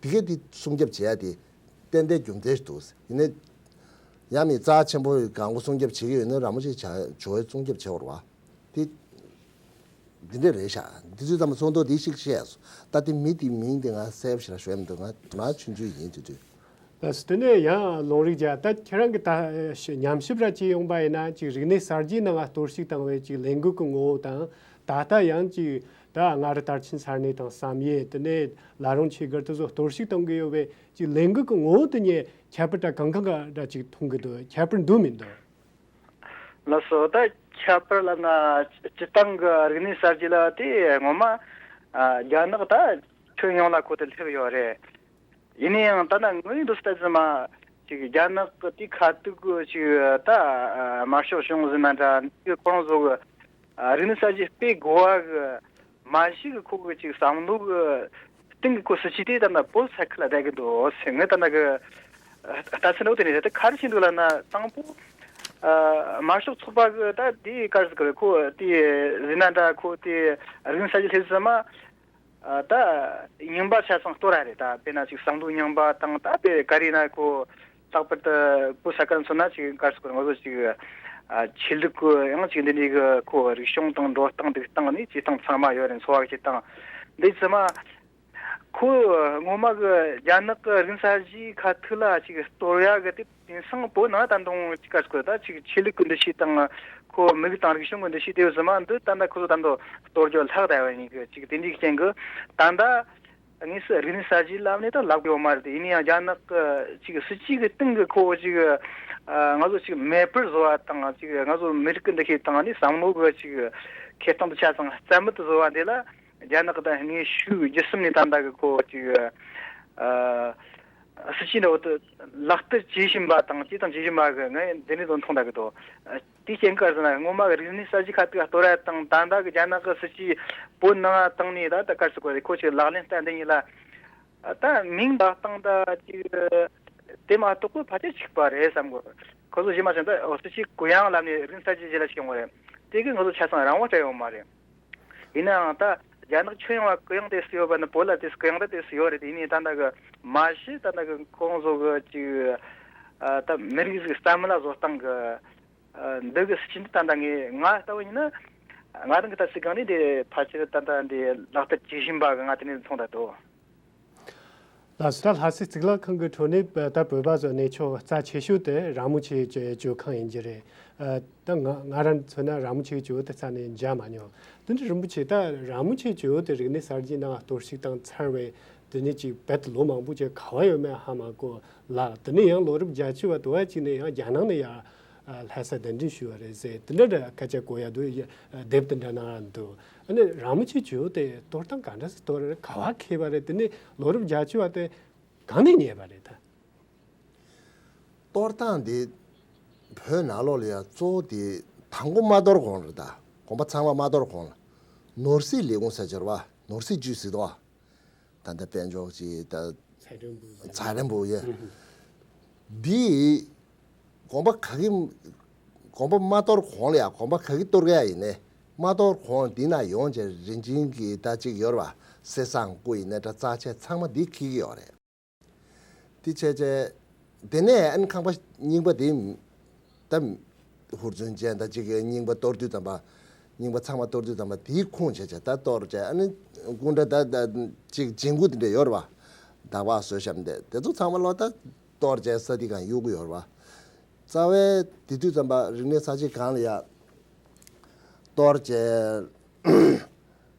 དེ་གས་དེ་སྲུང་སྐྱོབ་བྱེད་ཡ་དེ་ཏན་ཏན་རྒྱུ་མཚན་ཞིག་འདུག་ཡིན་ནའི་ཡང་མི་རྩ་ཆེན་པོ་གང་པོ་སྲུང་སྐྱོབ་བྱེད་ཀྱི་ཡོད་ན་ར་མོ་ཆེ་བྱ་ཇོ་བོའི་སྲུང་སྐྱོབ་བྱེད་དགོས་རེད་བ། དེ་འདི་འདྲ་རེད་ཤག་འདི་ཚོའི་ཙམ་ཚོགས་འདུ་འདི་ཞིག་བཤད་སོང་། ད་དེ་མི་དེ་མིང་དེ་ང་གསལ་པོ་ཞིག་ལ་ཤོད་མི་འདུག་ང་ང་ཆུང་ཆུང་ཡིན་དུས་དུས། ལགས་སོ། དེ་ནས་ཡང་ལུང་རིགས་རྒྱ་ད་ཁྱེད་རང་གི་ད་ཉམས་ཞིབ་ར་བྱས་ཡོང་པ་ཡིན་ན་ཅིག་རིག་གནས་གསར་བརྗེའི་ནང་ང་གཏོར་བཤིག་བཏང་བའི་ཅིག་ལས་འགུལ་གྱི་ངོ་བོ་དང་། ད་ལྟ་ཡང་ཅིག་ད་མངའ་རིས་དར་ཆེན་ས་གནས་དང་བསམ་ཡས། དེ་ནས་བླ་རུང་ཆོས་སྒར་དེ་ཚོ་གཏོར་བཤིག་གཏོང་གི་ཡོད་པའི་ཅིག་ལས་འགུལ་གྱི་ངོ་བོ་དེ་གཉིས་ཁྱད་པར་ད་གང་གང་འདྲ་ཅིག་མཐོང་གི་འདུག་ཁྱད་པར་འདུག་མི་འདུག་ལགས་སོ། ད་ཁྱད་པར་ལབ་ན་སྤྱི་བཏང་གི་རིག་གནས་གསར་བརྗེ་ལ་དེ་ངོ་མ་ཨ་རྒྱ་ནག་ད་ཁྱོན་ཡོངས་ལ་ཁོ་དེ་སླེབས་ཡོད་རེད། ཡིན་ན་ཡང་ད་ལྟ་ངོས་འདུག་ལྟ་ཙམ་མ་ཅིག་རྒྱ་ནག་གི་དེ་ཁ་ཐུག་གི་ཅིག་ད་དམར་ཤོག་གཞུང་ཟེར་ན་འདྲ་འདི་ཁོ་རང་ཚོ་གི་ཨ་རིག་གནས་གསར་བརྗེ་སྤེལ་དགོས་པ་གི་མ་གཞི་གི་ཁོ་གི་ཅིག་བསམ་བློ་གི་སྟེང་གི་ཁོ་སྲིད་ཇུས་དེ་ད་ལྟ་བོད་ས་ཁུལ་ལ་བསྡད་ཀྱི་འདུག་ཟེར། ངས་ད་ལྟ་གི་ལྟ་ཚུལ་འདྲ་བོ་དེ་ནས་རེད། དེ་ག་རེ་བྱས་འདུག་ལབ་ན་དང་པོ་ཨ་དམར་ཤོག་ཚོགས་པ་གི་ད་དེ་ག་རེ་ཟེར་གི་རེད། ཁོ་དེ་ཟེར་ན་འདྲ་ཁོ་དེ་རིག་གནས་གསར་བརྗེ་སླེབས་ཙམ་མ། ཨ་ད་རྙིང་པ་ཆ་ཚང་གཏོར་ར་རེད། ད་དཔེར་ན་ཅིག་བསམ་བློ་རྙིང་པ་དང་ད་དཔེ་ག་རེ་ན་ཁོ་ལྷག་པར་དུ་བོད་ས་ཁུལ་མཚོན་ན་ཅིག་ག་རེ་ཟེར་དགོས་རེད། ང་ཚོ་ཅིག་ཨ་ཆོས་ལུགས་ཀྱི་ཡང་ཅིག་འདི་འདྲའི་གི་ཁོ་རིག་གཞུང་དང་འགྲོ་སྟངས་འདུག་སྟངས་ནི་བྱེད་སྟངས་ཚང་མ་ཡོད་རེད། འཚོ་བ་བྱེད་སྟངས་འདི་ཚང་མ་ཁོ་ངོ་མ་གི་རྒྱ་ནག་གི་རིག་གསར་བརྗེའི་ཁ་ཐུག་ལ་ཅིག་གཏོར་ཡ་གི་དེ། དེང་སང་བོད་ནང་ད་དུང་ཅིག་ག་རེ་ཟེར་དགོས་རེད། ད་ཅིག་ཆོས་ལུགས་ཀྱི་འདུ་ཤེས་དང་ཁོ་མི་རིགས་དང་རིག་གཞུང་གི་འདུ་ཤེས་དེ་ཚོ་མ་འདི་ད་ལྟ་ཁོ་ཚོ་ད་དུང་གཏོར་རྒྱུ་ལྷག་བསྡད་པ་ཡིན་གི། ཅིག་དེ་འདྲའི་རྐྱེན་གི་ད་ལྟ་དངོས་སུ་རིག་གནས་གསར་བརྗེའི་ལམ་ནས་ད་ལབ་ཡོད་མ་རེད། དེ་ཡིན་ན་ཡང་རྒྱ་ནག་གི་ཅིག་སྲིད་ཇུས་ཀྱི་སྟེང་གི་ཁོ་ཅིག་ང་ཚོ་ཅིག་མེད་པར་བཟོ་བ་དང་། ཅིག་ང་ཚོ་མི་རིགས་ཀྱི་འདུ་ཤེས་དང་ནི་བསམ་བློ་གི་ཅིག་ཁེ་སྟོང་དུ་ཆ་ཚང་རྩ་མེད་དུ་བཟོ་བ་འདི་ལ་རྒྱ་ནག་གི་ད་དངོས་ཤུགས་བརྒྱུད་གསུམ་ནས་ད་ལྟ་གི་ཁོ་ཅིག་ཨ། སྲིད་ཇུས་འདྲ་བོ་དེ་ལག་བསྟར་བྱེད་བཞིན་པ་དང་བྱས་དང་བྱེད་བཞིན་པ་གི་ངས་འདི་འདྲའི་དོན་མཐོང་བསྡད་ཀྱི་འདུག་དེའི་རྐྱེན་གྱིས་ཟེར་ན་སྔོན་མ་གི་རིག་གནས་གསར་བརྗེ་ཁ་ཐུག་གཏོར་ཡ་དང་ད་ལྟ་གི་རྒྱ་ནག་གི་སྲིད་ཇུས་བོད་ནང་བཏང་ནས་ད་ལྟ་ག་རེ་ཟེར་དགོས་རེད། ཁོ་ཅིག་ལག་ལེན་བསྟར་འདི་གཉིས་ལ་ད་མིང་འདོགས་སྟངས་ད་ཅིག་དེ་མ་གཏོགས་པོ་ཕལ་ཆེར་གཅིག་པ་རེད་བསམ་གི། ཁོ་ཚོ་གཞི་མ་ཟིན་ད་སྲིད་ཇུས་གུ་ཡངས་ལབ་ནས་རིག་གནས་གསར་བརྗེ་རྗེས་ལ་ཞིག་ཡོང་བ་རེད། དེ་གིས་ང་ཚོ་ཆ་ཚང་རང་དབང་སྤྲད་ཡོད་མ་རེད། ཡིན་ནའང་ད་རྒྱ་ནག་ཁྱོན་ཡོངས་ལ་གུ་ཡངས་དེ་སུ་ཡོད་པ་ནི་བོད་ལ་དེ་སུ་གུ་ཡངས་ད་དེ་སུ་ཡོད་རེད། དེ་ནི་ད་ལྟ་གི་མ་གཞི་ད་ལྟ་གི་ཁོང་ཚོ་གི་ཅིག་ཨ་ད་མི་རིགས་ཟིག་རྩ་མེད་ལ་བཟོ་སྟངས་གི་ཨ་འདི་གི་སྲིད་ཇུས་འདི་ད་ལྟ་ངས་ང་ལྟ་བུ་ཡིན་ན་ང་རང་གི་ལྟ་ཚུལ་སྒང་ནས་དེ་ཕལ་ཆེར་ད་ལྟ་འདི་ལག་བསྟར་བྱེད་བཞིན་པ་གི་ང་དེ་ནས་མཐོང་ད་དོ། ལགས་སོ། ད་ལྷ་སའི་གཙུག་ལག་ཁང་གི་ཁྲོད་ནས་ད་བོད་པ་ཚོ་གནས་མཆོག་རྩ་ཆེ་ཤོས་དེ་ར་མོ་ཆེའི་ཇོ་ཇོ་ཁང་ཡིན་གྱི་རེད། ཨ་ད་ང་ང་རང་མཚོན་ན་ར་མོ་ཆེའི་ཇོ་བོ་དེ་རྩ་ནས་མཇལ་མ་མྱོང་། དེ་འདྲ་རིན་པོ་ཆེ་ད་ར་མོ་ཆེའི་ཇོ་བོ་དེ་རིག་གནས་གསར་བརྗེའི་ནང་གཏོར་བཤིག་བཏང་ཚར་བས་དེ་ནས་ཅིག་རྦད་དེ་ལོ་མང་པོ་ཅིག་ག་བ་ཡོད་མེད་ཧ་མ་གོ་ལ། དེ་ནས་ཡང་ལོ་རབས་བརྒྱད་ཅུ་བ་དུ་བ་ཅིག་ནས་ཡང་རྒྱ་ནང་ནས་ཡར་ལྷ་ས་གདན་འདྲེན་ཞུས་པ་རེད་ཟེར། དེ་འདྲ་འདྲ་སྐད་ཆ་གོ་ཡ་འདུག་དེབ་དེ་འདྲ་ནང་འདུག་ཨ་ནི་ར་མོ་ཆེ་ཇོ་བོ་དེ་གཏོར་སྟངས་ག་འདྲ་སེ་གཏོར་རེད། ག་བ་འཁེལ་བ་རེད། དེ་ནི་ལོ་རབས་བརྒྱད་ཅུ་བ་དེ་གང་ནས་རྙེད་པ་རེད་ད། གཏོར་སྟངས་དེ་བོད་ནང་ལོགས་ལ་ཡ་གཙོ་བོ་དེ་དང་པོ་མ་གཏོར་གོང་རེད། ད་གོམ་པ་ཚང་མ་མ་གཏོར་གོང་ལ་ནོར་སྲིད་ལས་ཁུངས་ཟེར་གྱི་རེད་བ། ནོར་སྲིད་ཅུས་ཟེར་དོ། ད་ལྟ་དཔལ་འབྱོར་གྱི་ད་ཚད་ལྡན་པོ་ཡ། ཚད་ལྡན་པོ་ཡ། འདི་གོམ་པ་ག་གི་གོམ་པ་མ་གཏོར་གོང་ལ་ཡ། གོམ་པ་ག་གི་གཏོར་ག་ཡ་ཡིན་ནའི་མ་གཏོར་གོང་འདི་ན་ཡོང་བྱས་རིན་ཆེན་གྱི་ད་ཅིག་ཡོད་རེད་བ། གསེར་སྲང་སྐུ་ཡིན་ནའི་ད་རྩ་ཆེ་ཚང་མ་འདི་འཁྱེར་གྱི་ཡོད་རེད། དེ་བྱས་བྱས། དེ་ནས་ཨ་ནི་ཁང་པ་རྙིང་པ་དེ་ད་ཧུར་བརྩོན་ཅན་ད་ཅིག་རྙིང་པ་གཏོར་དུས་ཙམ་པ། རྙིང་པ་ཚང་མ་གཏོར་དུས་ཙམ་པ་དེའི་ཁུངས་བྱས་བྱས་ད་གཏོར་བྱས། ཨ་ནི་སྐུ་འདྲ་ད་ད་ཅིག་འཇིམ་སྐུ་དེ་འདྲ་ཡོད་རེད་བ། འདག་པ་བཟོས་བཞག་དེ་དེ་ཚོ་ཚང་མ་ལོ་ད་གཏོར་བྱས་ས་དེ་གང་གཡུག་གི་ཡོད་རེད་བ། རྩ་བའི་དེ་དུས་ཙམ་པ་རིག་གནས་གསར་བརྗེ་སྒང་ལ་ཡ་གཏོར་བྱས།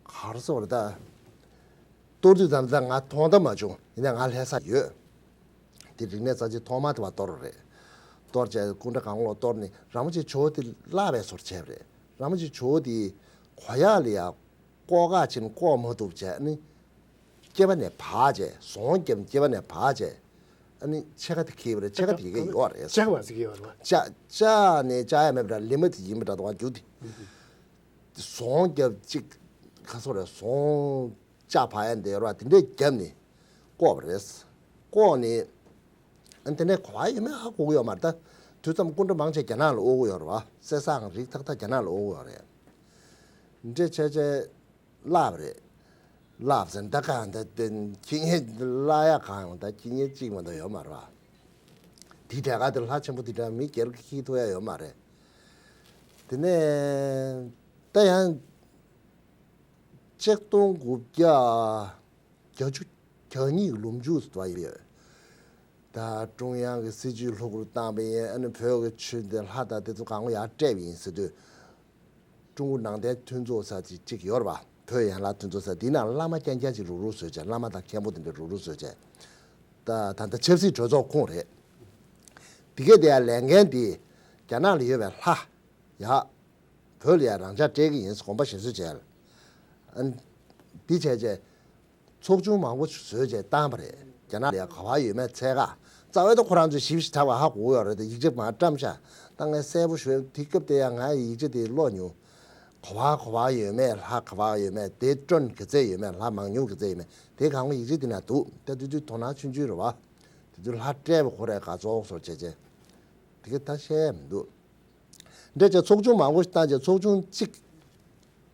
ག་རེ་ཟེར་བ་རེད་ད། གཏོར་དུས་ཙམ་ད་ང་མཐོང་ད་མ་བྱུང་། ཡིན་ན་ང་ལྷ་ས་ཡོད། དེ་རིག་གནས་གསར་བརྗེ་ཐོག་མ་དེ་བ་གཏོར་རེད། གཏོར་བྱས་སྐུ་འདྲ་གང་ལོག་གཏོར་ནས་ར་མོ་ཆེ་ཇོ་བོ་དེ་བརླག་པའི་བཟོ་འདྲ་བྱས་པ་རེད། ར་མོ་ཆེ་ཇོ་བོ་དེ་གོ་ཡག་ལ་ཡ་ལྐོག་ག་ཕྱིན་ལྐོག་མ་ཐུབ་བྱས་ནི། སྐེད་པ་ནས་བག་བྱས། ཟོང་བརྒྱབ་སྐེད་པ་ནས་བག་བྱས། ཨ་ནི་ཕྱེད་ཀ་དེ་འཁྱེར་བ་རེད། ཕྱེད་ཀ་དེ་ཡི་གེ་ཡོད་རེད། ལྕགས་མ་ཟིག་ཡོད་རེད་བ། ལྕགས་ལྕགས་ནས་ལྕགས་ཡ་མེད་པ་འདྲ། ལི་མ་དེ་ཡིན་པ་འདྲ་དང་རྒྱུ་དེ། ཟོང་རྒྱབ་ཅིག་ཁ་སོ་རེ་ཟོང་ལྕགས་ཕ་ཡ་འདི་ར་དེ་འདྲས་བརྒྱབ་ནས་བཀོག་པ་རེད། བཀོག་ནས་ཨ་དེ་ནས་ག་བ་ཡོད་མེད་ཧ་གོ་གི་ཡོད་མ་རེད་ད། དུས་ཙམ་སྐུ་འདྲ་མང་ཆེ་རྒྱ་ནག་ལ་དབོར་གི་ཡོད་རེད་བ། གསེར་སའང་རིགས་ཐག་ཐག་རྒྱ་ནག་ལ་དབོར་གི་ཡོད་རེད། འདྲེ་ཆེ་ཆེ་བརླགས་པ་རེད། བརླགས་ཟེར་ད་གང་ད་དེ་ཁྱི་ངན་བརླག་ཡ་གང་ད་ཁྱི་ངན་གཅིག་མ་གཏོགས་ཡོད་མ་རེད་བ། དེ་འདྲ་ག་དེ་ལྷ་ཆེན་པོ་དེ་འདྲ་མི་སྒེར་གྱི་ཁྱི་ཐུབ་ཡ་ཡོད་མ་རེད། དེ་ནས་ད་ཡང་ཆིག་སྟོང་དགུ་བརྒྱ་བརྒྱད་ཅུ་གྱ་གཉིས་ཀྱི་ལོ་མཇུག་ཏུ་ཡོད། ད་ཀྲུང་དབྱང་གི་སྲིད་ཇུས་ལྷུག་པོར་བཏང་པ་ཡིན། ཨ་ནི་བོད་ཀྱི་ཆོས་དེ་ལྷ་དང་དེ་ཚོ་གང་ག་ཡར་སྤྲད་པ་ཡིན་ཟེར་དུས། ཀྲུང་གོ་ནང་བསྟན་མཐུན་ཚོགས་ཟེར་ཅིག་ཅིག་ཡོད་རེད་པ། བོད་ཡན་ལག་མཐུན་ཚོགས་ཟེར་དེའི་ནང་བླ་མ་རྐྱང་རྐྱང་ཅིག་རུག་རུག་བཟོས་བྱས། བླ་མ་དང་མཁན་པོ་དེ་འདྲ་རུག་རུག་བཟོས་བྱས། ད་ད་ལྟ་ཆབ་སྲིད་གྲོས་ཚོགས་ཁོངས་རེད། དེ་གས་དེ་ཡང་ལས་འགན་དེ་རྒྱ་ནག་ལ་ཡོད་པའི་ལྷ། ཡ། བོད་ལ་ཡང་རང་འཇགས་སྤྲད་ཀྱི་ཡིན་དགོངས་པ་བཞེས་སྲོལ་བྱས། ཨ། འདི་བྱས་རྗེས། ཚོགས་ཆུང་མང་པོ་བཟོས་རྗེས་བཏང་པ་རེད། རྒྱ་ནག་ལ་ཡང་ག་བ་ཡོད་མེད་འཚོལ་ག། རྩ་བའི་ད་ཁོ་རང་ཚོས་ཞིབ་ཞིབ་ཆགས་པ་ཧ་གོ་གི་ཡོད་རེད་དེ། ཡིག་ཆ་མར་བཀྲམ་ཤག། ད་ངས་གསལ་པོ་ཞུ། དེ་སྐབས་དེ་ཡང་ང་ཡིག་ཆ་དེ་ཀློག་མྱོང་། ག་བ་ག་བ་ཡོད་མེད། ལྷ་ག་བ་ཡོད་མེད། དེ་ཀྲོན་ག་ཚད་ཡོད་མེད། ལྷ་མང་ཉུང་ག་ཚད་ཡོད་མེད། དེ་གང་ག་ཡིག་ཆ་དེ་ན་འདུག། ད་དེ་དུས་དོ་སྣང་ཆུང་ཆུང་རེད་བ། དེ་དུས་ལྷ་སྤྲད་པ་ཁོ་རས་ག་ཚོགས་སོར་བྱས་རྗེས། དེ་ག་ད་བཤད་ཡ་མི་འདུག། འདྲ་བྱས་ཚོགས་ཆུང་མང་པོ་ཞིག་བཏང་རྗེས་ཚོགས་ཆུང་གཅིག་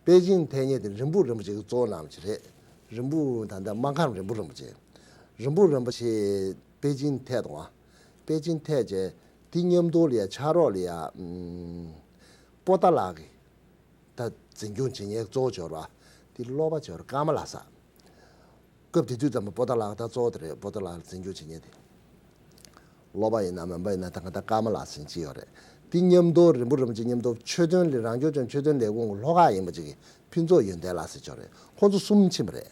པེ་ཅིང་ཐད་མཁན་དེ་རིན་པོ་རིན་པོ་ཆེ་གིས་གཙོ་བོ་གནང་བ་ཞིག་རེད། རིན་པོ་ད་ལྟ་སྨར་ཁམས་རིན་པོ་རིན་པོ་ཆེ། རིན་པོ་རིན་པོ་ཆེ་པེ་ཅིང་ཐད་དང་། པེ་ཅིང་ཐད་རྗེས་དེ་མཉམ་དུ་ལ་ཡ་ཕྱག་རོགས་ལ་ཡ་ཨམ། པོ་ཏཱ་ལ་གི་ད་འཛིན་སྐྱོང་བྱེད་མཁན་གཙོ་བོ་ཅིག་ཡོད་རེད་བ། དེ་སློབ་པ་ཅིག་ཡོད་རེད། ཀརྨ་ལ་ས། སྐབས་དེ་དུས་ཙམ་པ་པོ་ཏཱ་ལ་ད་གཙོ་བོ་དེ་རེད། པོ་ཏཱ་ལ་འཛིན་སྐྱོང་བྱེད་མཁན་དེ། སློབ་པ་ཡིན་ན་མིན་པ་ཡིན་ན་ད་ག་ད་ཀརྨ་ལགས་ཟེར་གཅིག་ཡོད་རེད། དེ་མཉམ་དུ་རིན་པོ་རིན་པོ་ཆེ་མཉམ་དུ་མཆོད་དོན་ལས། རང་སྐྱོང་ལྗོངས་མཆོད་དོན་ལས་ཁུངས་ཀྱི་ལྷོ་ཁ་ཡིན་པ་ཅིག་གི་ཕུན་ཚོགས་ཡོན་ཏན་ལགས་ཟེར་ཅིག་ཡོད་རེད། ཁོང་ཚོ་གསུམ་ཕྱིན་པ་རེད།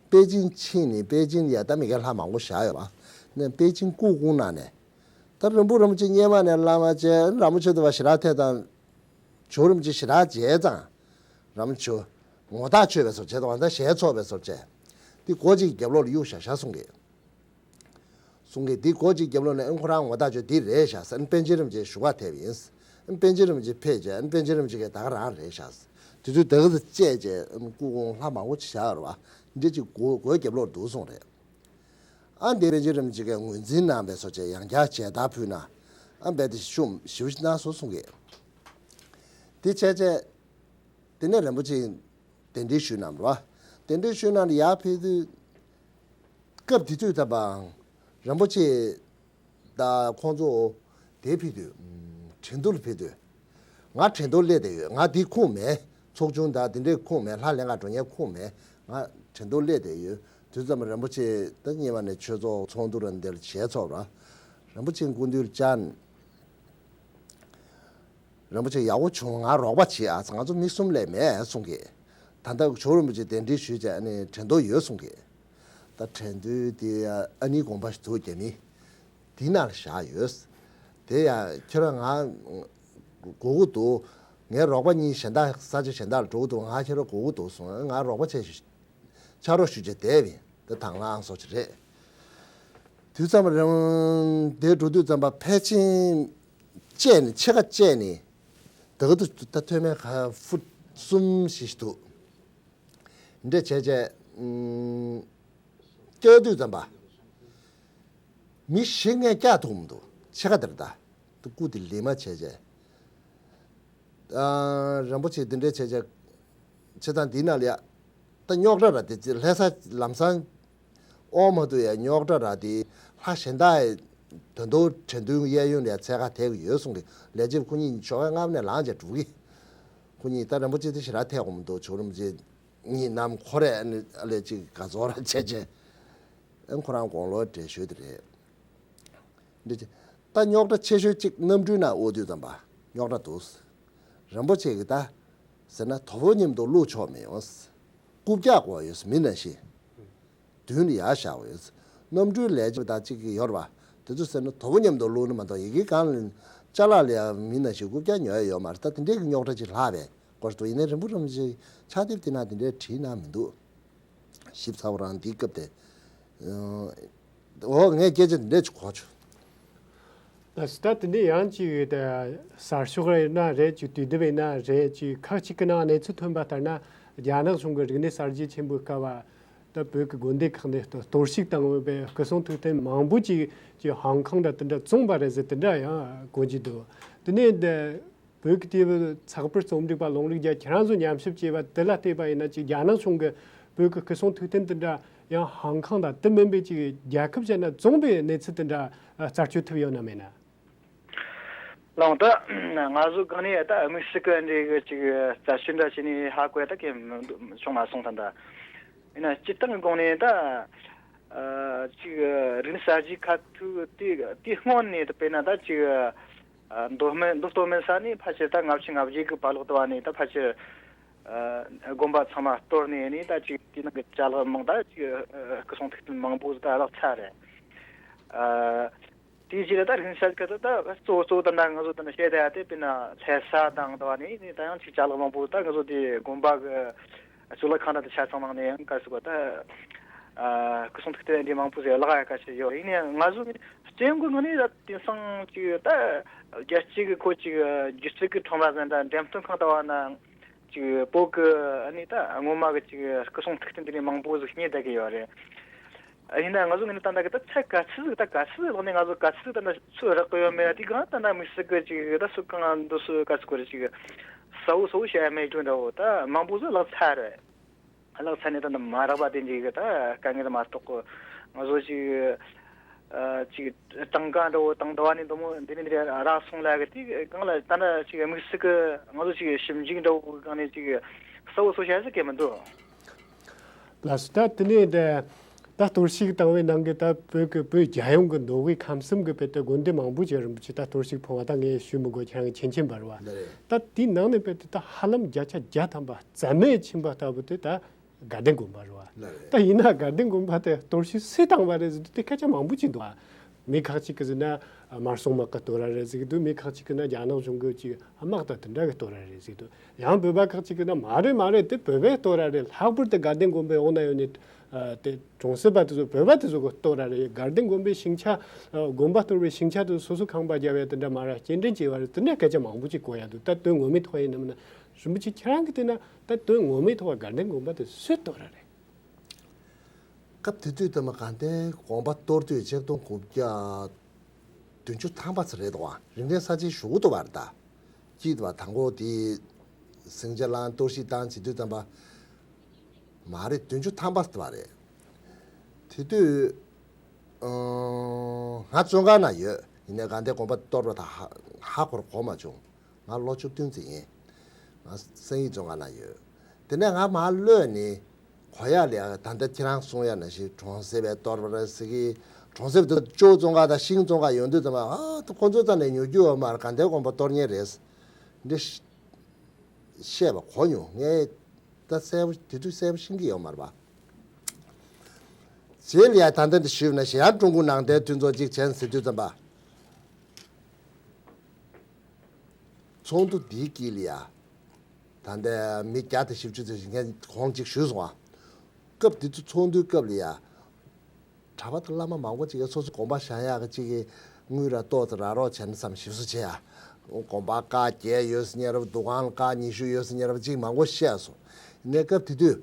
པེ་ཅིང་ཕྱིན་ནས་པེ་ཅིང་ལ་ཡ་ད་མི་སྒེར་ལྷ་མང་པོ་བཞག་ཡོད་པ། ནས་པེ་ཅིང་སྐུ་ཁུངས་ནང་ནས། ད་རིན་པོ་རིན་པོ་ཆེ་སྔོན་མ་ནས་བླ་མ་བྱས། རིན་པོ་ཆེ་དེ་བ་ཞེ་དྲག་ཐད་དང་། ཇོ་བོ་རིན་པོ་ཆེ་ཞེ་དྲག་མཇལ་ཙང་། རིན་པོ་ཆེ་ངོ་ཐག་ཆོད་པའི་བཟོ་བྱས་དང་། ད་ཞལ་འཚོགས་པའི་བཟོ་བྱས། དེ་སྒོ་གཅིག་རྒྱབ་ལོགས་ལ་གཡུགས་བཞག་བཞག་གསུང་གི། གསུང་གི་དེ་སྒོ་གཅིག་རྒྱབ་ལོགས་ནས་ཨ་ཁོ་རང་ངོ་ཐག་ཆོད། དེ་རེད་ཤག་ཟེར། ཨ་པཎ་ཆེན་རིན་པོ་ཆེ་བཞུགས་སྒར་ཐེབས་ཡིན། ཨ་པཎ་ཆེན་རིན་པོ་ཆེ་ཕེབས་རྗེས་ཨ་པཎ་ཆེན་རིན་པོ་ཆེ་གིས་ད་ག་རང་རེད་ཤག། དེ་དུས་དེ་ག་ཚོད་བཅད་རྗེས་ཨ་སྐུ་ཁུངས་ལྷ་མང་པོ་ཅིག་བཞག་ཡོད་རེད་བ། འདི་ཅིག་སྒོ་སྒོའི་རྒྱབ་ལོགས་འདུག་གསུངས་རེད། ཨ་འདི་པཎ་ཆེན་རིན་པོ་ཆེ་གིས་ངོས་འཛིན་གནང་བའི་བཟོ་བྱས་ཡང་བསྐྱར་མཇལ་དར་ཕུལ་ན། ཨ་འབད་དེ་ཤུམ་ཞིབ་གནང་སོང་གསུང་གི། དེ་བྱས་རྗེས། དེ་ནས་རིན་པོ་ཆེ་གདན་འདྲེན་ཞུས་གནང་བ། གདན་འདྲེན་ཞུས་གནང་ནས་ཡར་ཕེབས་དུས། སྐབས་དེ་དུས་ད་བའང་རིན་པོ་ཆེ་དང་ཁོང་ཚོ་དེ་ཕེབས་དུས། ཨམ། ཁྲེང་ཏུའུ་ལ་ཕེབས་དུས། ང་ཁྲེང་ཏུའུ་སླེབས་བསྡད་ཡོད། ང་འདི་ཁུངས་མེད། ཚོགས་ཆུང་དང་དེ་འདྲའི་ཁུངས་མེད། ལྷ་ལེན་ག་འགྲོ་མཁན་ཁུངས་མེད། ང་ཁྲེང་ཏུའུ་སླེབས་བསྡད་ཡོད། དུས་ཙམ་རིན་པོ་ཆེ་ད་སྔོན་མ་ནས་ཆོས་ཚོགས་ཚོགས་འདུ་ར་འདིར་ཞལ་འཚོགས་ར། རིན་པོ་ཆེ་སྐུ་མདུན་བཅར། རིན་པོ་ཆེ་ཡག་པོ་བྱུང་། ང་རོགས་པ་བྱེད་ཨ། ང་ཚོ་མི་གསུམ་ལས་མེད་གསུང་གི། ད་ལྟ་ཇོ་བོ་རིན་པོ་ཆེ་གདན་འདྲེན་ཞུས་བྱས་ཨ་ནི་ཁྲེང་ཏུའུ་ཡོད་གསུང་གི། ད་ཁྲེང་ཏུའུ་དེ་ཨ་ནིའི་དགོན་པ་ཞིག་འདུག་རྒྱ་མི། དེའི་ནང་ལ་བཞག་ཡོད། དེ་ཡང་ཁྱེད་རང་ང་དགོས་ཀྱི་འདུག། ངའི་རོགས་པ་གཉིས་གཞན་དག་ས་ཆ་གཞན་དག་ལ་འགྲོ་གི་འདུག། ང་ཁྱེད་རང་དགོས་ཀྱི་འདུག་གསུངས། ང་རོགས་པ་བྱས་ཤིག། ཕྱག་རོགས་ཞུ་བྱས་བསྡད་པ་ཡིན། དེ་དང་བླངས་སོགས་ཀྱི་རེད། དུས་ཙམ་རིང་དེ་འགྲོ་དུས་ཙམ་པ་ཕལ་ཆེར་བཅད་ནས་ཕྱེད་ཀ་བཅད་ནས་ད་ག་དུས་ད་ཐོན་མེད་ཁ་ཕུ་གསུམ་བཞི་ཞིག་འདུག། འདྲ་བྱས་བྱས། ཨུམ། བསྐྱལ་དུས་ཙམ་པ། མི་བཞི་ལྔས་བསྐྱལ་ཐུབ་མི་འདུག། ཕྱེད་ཀ་དེར་ད། དེ་སྐུ་དེ་ལི་མ་བྱས་བྱས། ཨ། རིན་པོ་ཆེ་འདི་འདྲས་བྱས་བྱས། བྱས་ཙང་འདི་ན་ལ་ཡ། ད་རྙོག་དྲ་ར་དེ་ལྷ་ས་ལམ་སང་། ཨོ་མ་དུ་ཡ་རྙོག་དྲ་ར་དེ་ལྷ་གཞན་དག་ཡ། ད་དུང་ཁྲེང་ཏུའུ་གཡས་གཡོན་ལ་ཡ་འཚོལ་ག་ཐེབས་ཀྱི་ཡོད་གསུང་གི། ལས་བྱེད་ཁོ་གཉིས་ཞོགས་ཀས་སྔ་མོ་ནས་ལངས་བྱས་འགྲོ་གི། ཁོ་གཉིས་ད་རིན་པོ་ཆེ་དེ་ཞེ་དྲག་ཐེབས་དགོས་མི་འདུག། ཇོ་རིན་པོ་ཆེ་གཉིས་རྣམས་ཁོ་རས་ཨ་ནི་ཨ་ལས་ཅིག་དགའ་ཚོར་ར་བྱས་བྱས། ཨ་ཁོ་རང་དགུང་ལོ་བགྲེས་ཤོས་དེ་རེད། འདི་ཅི། ད་རྙོག་དྲ་ཆེ་ཤོས་གཅིག་གནམ་གྲུའི་ནང་དབོར་དུས་ཙམ་པ་རྙོག་དྲ་འདུག། རིན་པོ་ཆེ་གིས་ད། ཟེར་ན་དོ་པོ་མཉམ་དུ་བླུགས་ཆོག་མི་ཡོང་། རྐུབ་བཀྱག་དགོས་ཡོད་མི་ནང་བཞིན། མདུན་ལ་ཡར་བཞག་དགོས་ཡོད། གནམ་གྲུའི་ལས་བྱེད་པ་དང་གཅིག་གིས་ཡོད་རེད་པ། དེ་ཚོ་ཟེར་ན་དོ་པོ་མཉམ་དུ་བླུགས་ན་མ་གཏོགས་ཡི་གེ་གང་ལ་ཅ་ལག་ལ་ཡང་མི་ནང་བཞིན་རྐུབ་བཀྱག་ཉོ་ཡ་ཡོད་མ་རེད། ད་དེ་འདྲའི་གི་རྙོག་དྲ་ཅིག་ལྷག་པའི་སྐོར་དུ་ཡིན་ནའི་རིན་པོ་རིན་པོ་ཆེ་ཕྱག་དེབ་དེ་ནང་དེ་འདྲའི་བྲིས་གནང་མི་འདུག། ཞིབ་ཚགས་པོ་རང་འདིའི་སྐབས་དེ། ཨ། འོ་ངས་སྐད་ཆ་འདི་འདྲས་ཅིག་གོ་བྱུང་། ད་ད་དེ་འདྲ་ཡང་ཅིག་ད་གསར་ཤོག་རེད་ན་རེད། ཅིག་དུས་དེབ་ཡིན་ན་རེད། ཅིག་ཁག་ཅིག་གི་ནང་གནས་ཚུལ་ཐོན་པ་ལྟར་ན། རྒྱ་ནག་གཞུང་གི་རིག་གནས་གསར་བརྗེ་ཆེན་པོའི་སྐབས་ད་བོད་ཀྱི་དགོན་སྡེ་ཁག་ནས་གཏོར་བཤིག་བཏང་བའི་སྐུ་གསུང་ཐུགས་རྟེན་མང་པོ་ཅིག་ཅིག་ཧང་ཁང་འདྲ་དེ་འདྲ་བཙོངས་པ་རེད་ཟེར། དེ་འདྲ་ཡང་གོ་རྒྱུ་འདུག་དེ་ནས་འདི་བོད་ཀྱི་དེ་ཚགས་པར་རྩོམ་སྒྲིག་པ་ལུང་རིགས་རྒྱ་ཁྱེད་རང་ཚོ་ཉམས་ཞིབ་བྱས་པ་དེ་ལ་བལྟས་པ་ཡིན་ན། ཅིག་རྒྱ་ནག་གཞུང་གིས་བོད་ཀྱི་སྐུ་གསུང་ཐུགས་རྟེན་དེ་འདྲ་ཡང་ཧང་ཁང་དང་དེ་མིན་པའི་ཅིག་རྒྱལ་ཁབ་གཞན་ན་བཙོངས་པའི་གནས་ཚུལ་དེ་འདྲ་རྩད་གཅོད་ཐུབ་ཡོད་ན་མེད་ན། ལགས། ད་ང་ཚོ་གང་ནས་ད་དམིགས་བསལ་གྱི་འདི་གི་ཅིག་རྩད་གཅོད་འདྲ་བྱས་ནས་ཧ་གོ་ཡ་ད་གལ་མི་འདུག་བྱུང་མ་སོང་། ད་ད་ཡིན་ན་སྤྱིར་བཏང་གི་སྒོ་ནས་ད་ཨ་ཅིག་རིག་གནས་གསར་བརྗེ་ཁ་ཐུག་དེ་དེ་སྔོན་ནས་ད་དཔེར་ན་ད་ཅིག་ཨ་མདོ་སྨད་མདོ་སྟོད་སྨད་ས་ནས་ཕལ་ཆེར་ད་ལྔ་བཅུ་ང་བརྒྱད་གི་བར་ལོག་ཏུ་བ་ནས་ད་ཕལ་ཆེར་ཨ་དགོན་པ་ཚང་མ་གཏོར་ནས་ནས། ད་ཅིག་དེ་ནང་གི་ཅ་ལག་མང་ད་ཅིག་ཨ་སྐུ་གསུང་ཐུགས་རྟེན་མང་པོ་ད་བརླག་ཚར་རེད། ཨ་དེའི་རྗེས་ལ་ད་རིག་གནས་གསར་བརྗེ་ཁ་ཐུག་ད་གཙོ་བོ་གཙོ་བོ་ད་ནང་ང་ཚོ་ད་ནང་བཤད་བསྡད་ཡ་དེ་དཔེར་ན་ལྷ་ས་དང་ད་བ་ནས་ནས་ད་ཡང་ཅིག་ཅ་ལག་མང་པོ་ད་ང་ཚོ་དེ་དགོན་པ་གི་གཙུག་ལག་ཁང་དང་དེ་ཆ་ཚང་ནང་ནས་ཡང་ག་ཟེར་དགོས་ད། ཨ་སྐུ་གསུང་ཐུགས་རྟེན་འདི་མང་པོ་ཟེར་བརླག་ཡ་ག་ཚོད་ཡོད། ཡིན་ནའང་ང་ཚོ་སྤྱི་ཡོངས་ཀྱི་ངོས་ནས་ད་དེང་སང་ཅིག་ད་རྒྱལ་སྤྱི་གི་ཁོ་ཅིག་སྒྱུ་རྩལ་གྱི་ཁྲོམ་ར་ཟེར་ན་འདྲ། འགྲེམས་སྟོན་ཁང་ལྟ་བ་ན་ཅིག་བོད་ཀྱི་ཨ་ནི་ད་སྔོན་མ་གི་ཅིག་སྐུ་གསུང་ཐུགས་རྟེན་དེ་འདྲ་མང་པོ་ཟིག་རྙེད་བསྡད་ཀྱི་ཡོད་རེད། ཡིན་ན་ང་ཚོ་ངོས་ནས་ད་ལྟ་གི་ད་ཚད་ག་ཚོད་ཟིག་ད་ག་ཚོད་ལོག་ནས་ང་ཚོ་ག་ཚོད་ད་ནི་ཚོད་རག་གི་ཡོད་མེད་དེ་གང་ད་ནི་དམིགས་བསལ་གི་ཅིག་ད་སུ་གང་འདི་སུ་ག་ཚོད་གོ་རེ་ཅིག་གསལ་བོ་གསལ་བོ་བཤད་ཡ་མེད་རྒྱུ་འདྲ་བོ། ད་མང་པོ་ཟིག་བརླག་ཚར་རེད། བརླག་ཚར་ནས་ད་ནི་མ་རག་པ་དེ་འདྲའི་གི་ད་དཀའ་ངལ་མ་གཏོགས་གི་ང་ཚོ་ཅིག་ཨ་ཅིག་གྲངས་ཀ་འདྲ་བོ་དང་འདྲ་བ་ནི་འདི་མོ་འདི་ནི་འདི་རག་སོང་ལ་གི་དེ་གང་ལ་ད་ནི་ཅིག་དམིགས་བསལ་གི་ང་ཚོ་ཅིག་ཞིབ་འཇུག་འདྲ་བོ་གི་གང་ནས་ཅིག་གསལ་བོ་གསལ་བོ་བཤད་ས་གི་མི་འདུག་ལགས་སོ། ད་དེ་ནས་ད་ད་གཏོར་བཤིག་བཏང་བའི་ནང་གི་ད་བོད་ཀྱི་བོད་རྒྱལ་ཡོངས་ཀྱི་མདོ་དབུས་ཁམས་གསུམ་གྱི་བོད་དུ་དགོན་སྡེ་མང་པོ་ཅིག་རིན་པོ་ཆེ་ད་གཏོར་བཤིག་ཕོངས་པ་ད་ངས་ཞུ་མི་དགོས། ཁྱེད་རང་གི་མཁྱེན་མཁྱེན་པ་རེད་བ། ལགས་རེད། ད་དེའི་ནང་ནས་བོད་དུ་ད་ཧ་ལམ་བརྒྱ་ཆ་བརྒྱ་ཐམ་པ་རྩ་མེད་ཕྱིན་པ་ལྟ་བུ་དེ་ད་དགའ་ལྡན་དགོན་པ་རེད་བ། ལགས་རེད། ད་ཡིན་ན་དགའ་ལྡན་དགོན་པ་དེ་གཏོར་བཤིག་སུས་བཏང་བ་རེད་ཟེར་དུས་དེ་སྐད་ཆ་མང་པོ་ཅིག་འདུག་བ། མི་ཁག་ཅིག་གིས་ཟེར་ན་དམར་སྲུང་དམག་གིས་གཏོར་བ་རེད་ཟེར་གྱི་འདུག་མི་ཁག་ཅིག་གིས་ན་རྒྱ་ནག་གཞུང་གི་ཅིག་དམག་དང་དེ་འདྲ་གིས་གཏོར་བ་རེད་ཟེར་གྱི་འདུག་ཡང་བོད་པ་ཁག་ཅིག་གིས་ན་མ་རེད་མ་རེད། དེ་བོད་པས་གཏོར་བ་རེད། ལྷག་པར་དུ་དགའ་ལྡན་དགོན་པའི་འོག་ན་ཡོད་ནི་ཨ་དེ་གྲོང་གསེབ་པ་དེ་ཚོ་བོད་པ་དེ་ཚོ་གིས་གཏོར་བ་རེད། དགའ་ལྡན་དགོན་པའི་ཤིང་ཆ་ཨ་དགོན་པ་གཏོར་བའི་ཤིང་ཆ་དེ་སོ་སོ་ཁང་པ་རྒྱབ་ཡ་དེ་འདྲ་མ་རེད། སྐྱེལ་འདྲེན་བྱས་པ་རེད། དེ་འདྲ་སྐད་ཆ་མང་པོ་ཅིག་གོ་ཡ་འདུག་ད་དོན་ངོ་མའི་ཐོག་ཡིན་ནམ་ན། རིན་པོ་ཆེ་ཁྱེད་རང་གིས་བལྟས་ན་ད་དོན་ངོ་མའི་ཐོག་དགའ་ལྡན་དགོན་པ་དེ་སུས་གཏོར་བ་རེད། སྐབས་དེ་དུས་ད་མ་དགའ་ལྡན་དགོན་པ་གཏོར་དུས་ཆིག་སྟོང་དགུ་བརྒྱ་བདུན་ཅུ་ཐམ་པ་ཙམ་རེད་འདུག་བ། རིག་གནས་གསར་བརྗེ་ཞུ་གི་འདུག་བ་རེད་ད། སྐྱིད་བ་དང་པོ་དེ་སིང་ཆ་ལང་གཏོར་བཤིག་བཏང་བྱེད་དུས་ཙམ་པ་མ་རེད། བདུན་ཅུ་ཐམ་པ་ཙམ་རེད། དེ་དུས་ཨང་ང་བཙོན་ཁང་ན་ཡོད། ཡིན་ནའི་དགའ་ལྡན་དགོན་པ་གཏོར་བ་དང་ཧ་ཧ་གོ་ར་གོ་མ་བྱུང་། ང་ལོ་བཅུ་བདུན་ཙམ་ཡིན། ང་སེང་ཡིག་བཙོན་ཁང་ན་ཡོད། དེ་ནས་ང་མར་གློད་ནས་གོ་ཡ་ལ་ད་ལྟ་ཁྱེད་རང་གསུང་ཡ་ནང་བཞིན་གྲོང་གསེབ་པས་གཏོར་བ་རེད་ཟེར་གི། གྲོང་གསེབ་དུ་ཇོ་བཙོན་ཁང་དང་ཤིང་བཙོན་ཁང་ཡོང་དུས་ཙམ་པ་ཨ་ད་ཁོ་ཚོ་རྩ་ནས་ཉོ་རྒྱུ་ཡོད་མ་རེད། དགའ་ལྡན་དགོན་པ་གཏོར་མཁན་རེད། འདི་བཤད་པ་གོ་མྱོང་། ངས་ད་གསལ་པོ་དེ་དུས་གསལ་པོ་ཤེས་ཀྱི་ཡོད་མ་རེད་པ། རྗེས་ལ་ཡ་ད་ལྟ་འདི་ཞུས་ན་གཞན་ཡང་ཀྲུང་གོ་ནང་བསྟན་མཐུན་ཚོགས་གཅིག་བྱས་ཟེར་དུས་ཙམ་པ། ཚོགས་འདུ་འདིའི་དཀྱིལ་ལ་ཡ། ད་ལྟ་མི་བརྒྱ་དང་བཞི་བཅུ་ཙམ་ཞིག་ངས་གོང་གཅིག་ཞུས་སོང་ཨ། སྐབས་དེ་ཚོ་ཚོགས་འདུའི་སྐབས་ལ་ཡ། གྲྭ་པ་དང་བླ་མ་མང་པོ་ཅིག་གིས་སོ་སོ་དགོན་པ་བཞེངས་ཡག་གི་ཅིག་གི་དངུལ་ར་ཏོག་ཙམ་རག་རོགས་བྱས་ན་བསམ་ཞིབ་བཟོ་བྱས་ཡ། དགོན་པ་ཀ་བརྒྱད་ཡོད་ཟེར་མཁན་ར་བ། འདུ་ཁང་ཀ་ཉི་ཤུ་ཡོད་ཟེར་མཁན་ར་བ་ཅིག་མང་པོ་བཤད་སོང་། ཡིན་ནའི་སྐབས་དེ་དུས་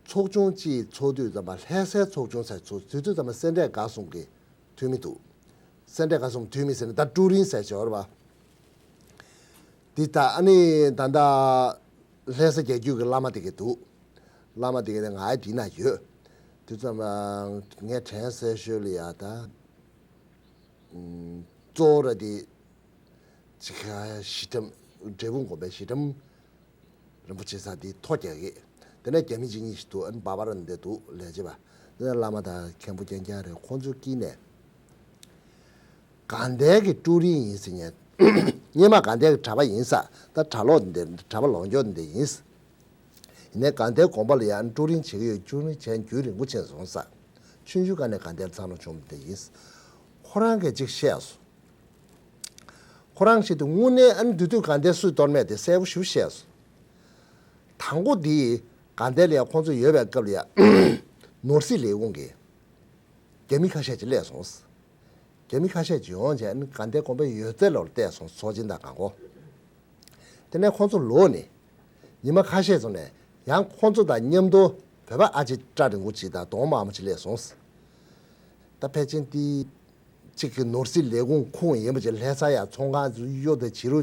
ཚོགས་ཆུང་ཅིག་ཚོགས་དུས་ཙམ་པ་ལྷ་སའི་ཚོགས་ཆུང་ཟེར་ཚོགས་དུས་ཙམ་པ་སེ་འབྲས་དགའ་གསུམ་གྱི་འཐུས་མི་འདུག་སེ་འབྲས་དགའ་གསུམ་འཐུས་མི་ཟེར་ན་ད་ཀྲུའུ་རིན་ཟེར་བྱས་པ་རེད་པ། འདི་ད་ཨ་ནི་ད་ལྟ་ལྷ་ས་རྒྱལ་རྒྱུད་ཀྱི་བླ་མ་དེ་ག་འདུག་བླ་མ་དེ་ག་ནི་ང་ཡི་འདི་ན་ཡོད། དེ་ཙམ་ངས་དྲན་གསལ་ཤོས་ལ་ཡ་ད། གཙོ་བོ་ར་དེ་ཅིག་ག་ཞི་ཁྲོམ། འབྲས་སྤུངས་དགོན་པའི་ཞི་ཁྲོམ་རིན་པོ་ཆེ་ས་དེ་ཐོ་རྒྱག་གི། དེ་ནས་རྒྱ་མི་གཅིག་གཉིས་ཤིག་འདུག་ཨ་ནི་སྦག་སྦག་ར་འདི་འདུག་ལས་བྱེད་པ། དེ་ནས་བླ་མ་དང་མཁན་པོ་རྐྱང་རྐྱང་རེད། ཁོང་ཚོའི་དཀྱིལ་ནས་དགའ་ལྡན་གྱི་ཀྲུའུ་རིན་ཡིན་ཟེར་མཁན། སྔོན་མ་དགའ་ལྡན་གྱི་གྲྭ་པ་ཡིན་ས། ད་གྲྭ་ལོག་འདི་གྲྭ་པ་ལོག་འགྱོ་འདི་ཡིན། ཡིན་ནའི་དགའ་ལྡན་དགོན་པ་ལ་ཡང་ཀྲུའུ་རིན་བྱེད་ཀྱི་ཡོད། ཀྲུའུ་རིན་བྱས་རྒྱུན་རིང་པོ་ཕྱིན་སོང་ས། ཆུང་ཆུང་སྒང་ནས་དགའ་ལྡན་ཚང་ལ་བྱུང་འདི་ཡིན། ཁོ་རང་གིས་ཅིག་བཤད་སོང་། ཁོ་རང་ཞིག་ཏུ་དངོས་གནས་ཨ་ནི་འདི་དུས་དགའ་ལྡན་སུས་གཏོར་མེད་དེ་གསལ་པོ་ཞིག་བཤད་སོང་། དང་པོ་འདི་དགའ་ལྡན་ལ་ཡང་ཁོང་ཚོ་ཡོད་པའི་སྐབས་ལ་ཡང་ནོར་སྲིད་ལས་ཁུངས་ཀྱི་རྒྱ་མི་ཁ་ཤས་ཅིག་སླེབས་སོང་། རྒྱ་མི་ཁ་ཤས་ཅིག་ཡོང་བྱས་ནི་དགའ་ལྡན་དགོན་པའི་ཡོད་ཚད་ལོར་བལྟས་སོང་། ཚོགས་ཆེན་དང་གང་གོ། དེ་ནས་ཁོང་ཚོ་ལོག་ནས་ཉི་མ་ཁ་ཤས་སོང་ནས་ཡང་ཁོང་ཚོ་དང་མཉམ་དུ་བོད་པ་ཨ་ཅེ་སྐྲ་རིང་པོ་ཅིག་དང་གདོང་དམར་མོ་ཅིག་སླེབས་སོང་། ད་ཕལ་ཆེར་དེ་གཅིག་གི་ནོར་སྲིད་ལས་ཁུངས་ཁོངས་ཡིན་པ་ཅིག་ལྷ་ས་ཡ་ཚོང་ཁང་གཡུ་དང་བྱི་རུ་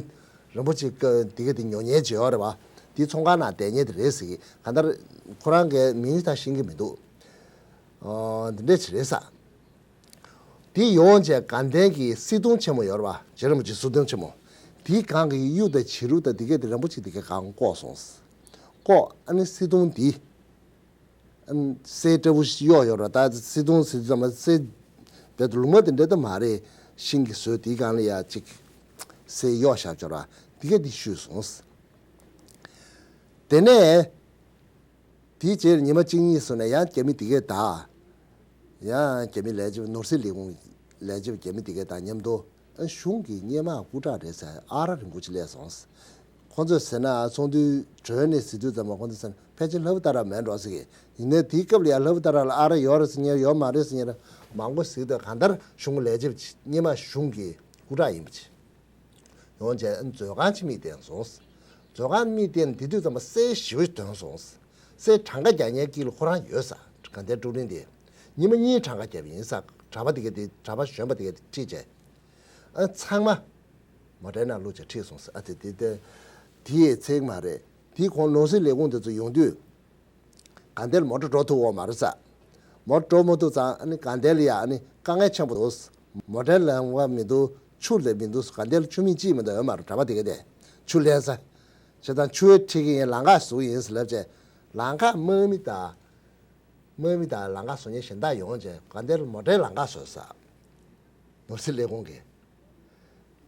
རིན་པོ་ཆེ་ཀ་དེ་ག་དེ་ཉོ་མཁན་ཅིག་ཡོད་རེད་བ། དེ་ཚོང་ཁང་ནང་བསྡད་མཁན་དེ་རེད་ཟེར་གི། གང་ལྟར་ཁོ་རང་གི་མིང་ད་ཤེས་ཀྱི་མི་འདུག་འདི་འདྲས་ཅིག་རེད་ས། དེ་ཡོང་བྱས་དགའ་ལྡན་གྱི་གསེར་གདུང་ཆེན་མོ་ཡོད་རེད་བ། རྗེ་རིན་པོ་ཆེ་གསེར་གདུང་ཆེན་མོ། དེའི་སྒང་གི་གཡུ་དང་བྱི་རུ་དང་དེ་ག་དེ་རིན་པོ་ཆེ་དེ་ག་སྒང་བཀོག་སོང་། བཀོག་ཨ་ནི་གསེར་གདུང་འདི་ཨ་ནི་གསེར་འདྲ་བོ་ཞིག་གཡོགས་ཡོད་རེད། ད་གསེར་གདུང་ཟེར་དུས་ཙམ་པ་གསེར་དེ་ལུང་མ་དེ་འདྲ་ད་མ་རེད། ཤིང་གི་བཟོས་དེའི་སྒང་ལ་ཡ་གཅིག་གསེར་གཡོགས་བཞག་ཅོག་ར་དེ་ག་དེ་བཤུས་སོང་། དེ་ནས། དེའི་རྗེས་ཉི་མ་གཅིག་གཉིས་སོང་ནས་ཡང་རྒྱ་མི་དེ་གས་ད། ཡང་རྒྱ་མི་ལས་བྱེད་ནོར་སྲིད་ལས་ཁུངས་ལས་བྱེད་རྒྱ་མི་དེ་གས་དང་མཉམ་དུ་ཨ་གཞུང་གི་སྔོན་མ་སྐུ་དྲག་རེད་ཟེར་ཨ་ར་རིང་པོ་ཅིག་སླེབས་སོང་། ཁོང་ཚོས་ཟེར་ན་ཚོགས་འདུའི་གྲོལ་ནས་ཟེར་དུས་ཙམ་པ་ཁོང་ཚོས་ཟེར་ན་ཕལ་ཆེར་ལྷ་བུ་ཏཱ་ར་མེད་འགྲོ་ཟེར་གི། ཡིན་ནའི་དེའི་སྐབས་ལ་ཡང་ལྷ་བུ་ཏཱ་ར་ལ་ཨ་ར་ཡོད་རེད་ཟེར་མཁན་ཡོད་མ་རེད་ཟེར་མཁན་མང་པོ་ཟེར་གི་འདུག་གང་ལྟར་གཞུང་གི་ལས་བྱེད་སྔོན་མ་གཞུང་གི་སྐུ་དྲག་ཡིན་པ་ཅིག་ཡོང་བྱས་མཛོད་ཁང་ཅིག་མིག་བསྟན་སོང་། མཛོད་ཁང་མིག་བསྟན་དེ་དུས་ཙམ་པ་གསེར་ཞེ་པོ་ཐོན་སོང་། གསེར་གྲངས་ཀ་རྒྱག་མཁན་དཀྱིལ་ལ་ཁོ་རང་ཡོད་ས། དགའ་ལྡན་ཀྲུའུ་རིན་དེ། ཉི་མ་གཉིས་གྲངས་ཀ་བརྒྱབ་ཡིན་ས། གྲྭ་པ་དེ་ག་དེ་གྲྭ་པ་གཞོན་པ་དེ་ག་དེ་ཁྲིད་བྱས། ཨ་ཚང་མ་མོ་ཊའི་ནང་བླུགས་བྱས་ཁྲིད་སོང་ས། ཨ་དེ་དེ་དེ་དེ་ཡི་ཚིག་མ་རེད། དེའི་གོང་ནོར་སྲིད་ལས་ཁུངས་དེ་ཚོ་ཡོང་དུས། དགའ་ལྡན་ལ་མོ་ཊ་འགྲོ་ཐུབ་ཡོད་མ་རེད་ས། མོ་ཊ་འགྲོ་མ་ཐུབ་ཙང་ཨ་ནི་དགའ་ལྡན་ལ་ཡ་ཨ་ནི་དཀའ་ངལ་ཆེན་པོ་འདུག་མོ་ཊའི་ལམ་ཁ་མི་འདུག་ཆུ་ལས་མི་འདུག་དགའ་ལྡན་ལ་ཆུ་མིག་གཅིག་མི་འདུག་ཡོད་མ་རེད། གྲྭ་པ་དེ་ག་དེ་ཆུ་ལེན་ས། བྱས་ཙང་ཆུ་ཁྲིད་ཀྱི་ཡིན། ལམ་ཁ་བཟོ་གི་ཡིན་ཟེར་ལབ་བྱས། ལམ་ཁ་དམག་མི་དང་། དམག་མི་དང་ལམ་ཁ་བཟོ་མཁན་གཞན་དག་ཡོང་བྱས་དགའ་ལྡན་ལ་མོ་ཊའི་ལམ་ཁ་བཟོས་ས། ནོར་སྲིད་ལས་ཁུངས་ཀྱིས།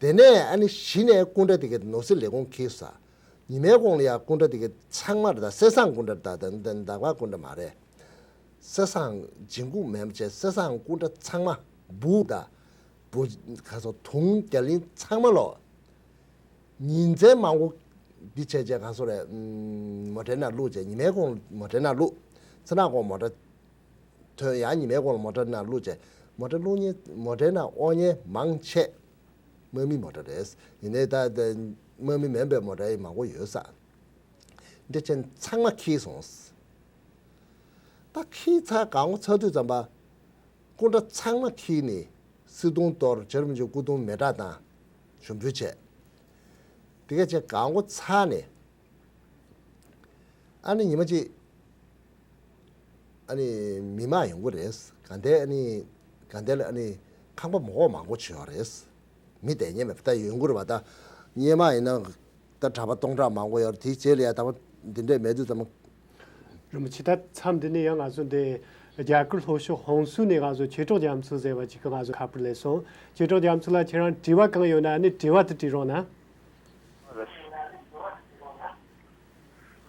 དེ་ནས་ཨ་ནི་གཞི་ནས་སྐུ་འདྲ་དེ་གའི་ནོར་སྲིད་ལས་ཁུངས་འཁྱེར་ས། ཉི་མའི་གུང་ལ་ཡང་སྐུ་འདྲ་དེ་གའི་ཚང་མ་རེད། ད་གསེར་ཟངས་སྐུ་འདྲ་རེད། ད་ད་ད་ཟླ་བ་སྐུ་འདྲ་མ་རེད། གསེར་ཟངས་འཇིམ་སྐུ་མེད་པ་བྱས་གསེར་ཟངས་སྐུ་འདྲ་ཚང་མ་འབུ་དང་། འབུ་ག་ཚོ་དུང་རྒྱ་གླིང་ཚང་མ་ལོ། ཉིན་མཚན་མང་པོ་འདི་བྱས་བྱས་ག་ཚོ་རེད། མོ་ཊའི་ནང་བླུགས་བྱས་ཉི་མའི་གུང་མོ་ཊའི་ནང་བླུགས། ཚེ་ནག་གུང་མོ་ཊ། ཐོན་ཡང་ཉི་མའི་གུང་ལ་མོ་ཊ་ནང་བླུགས་བྱས། མོ་ཊ་བླུགས་མཁན་མོ་ཊའི་ནང་དབོར་མཁན་མང་ཆེ། དམག་མི་མོ་ཊ་རེད། ཡིན་ནའི་ད་ད་དམག་མི་མིན་པའི་མོ་ཊ་ཡང་མང་པོ་ཡོད་ས། འདི་ཅན་ཚང་མ་འཁྱེར་སོང་། ད་འཁྱེར་ཚར་གང་བོ་ཚར་དུས་ཙམ་པ། སྐུ་འདྲ་ཚང་མ་འཁྱེར་ནས་གསེར་གདུང་གཏོར། རྗེ་རིན་པོ་ཆེའི་སྐུ་གདུང་མེ་སྲེག་བཏང་། ཞུ་འབུལ་བྱས། དེ་ག་བྱས་གང་བོ་ཚར་ནས། ཨ་ནི་ཉི་མ་གཅིག་ཨ་ནི་མི་མང་ཡོང་གི་རེད། དགའ་ལྡན་ཨ་ནི་དགའ་ལྡན་ལ་ཨ་ནི་ཁང་པ་མང་པོ་མང་པོ་ཅིག་ཡོད་རེད། མི་བསྡད་མཁན་མེད་པ་ད་ཡོང་གི་རེད་པ། ད་སྔོན་མ་ཡིན་ན་ད་གྲྭ་པ་སྟོང་ཕྲག་མང་པོ་ཡོད་རེད། དེའི་རྗེས་ལ་ཡ་ད་པ་འདི་འདྲས་མེད་དུས་ཙམ། རིན་པོ་ཆེ། ད་མཚམས་འདི་ནས་ཡང་ང་ཚོ་འདི་རྒྱ་གར་ལྷོ་ཕྱོགས་ཧོང་སུ་ནས་ང་ཚོ་ཆོས་གྲོགས་རྒྱ་མཚོ་ཟེར་བ་ཅིག་གིས་ང་ཚོ་ཁ་པར་སླེབས་སོང་། ཆོས་གྲོགས་རྒྱ་མཚོ་ལགས། ཁྱེད་རང་དྲི་བ་གང་ཡོད་ན་ཨ་ནི་དྲི་བ་དེ་དྲི་རོགས་གནང་།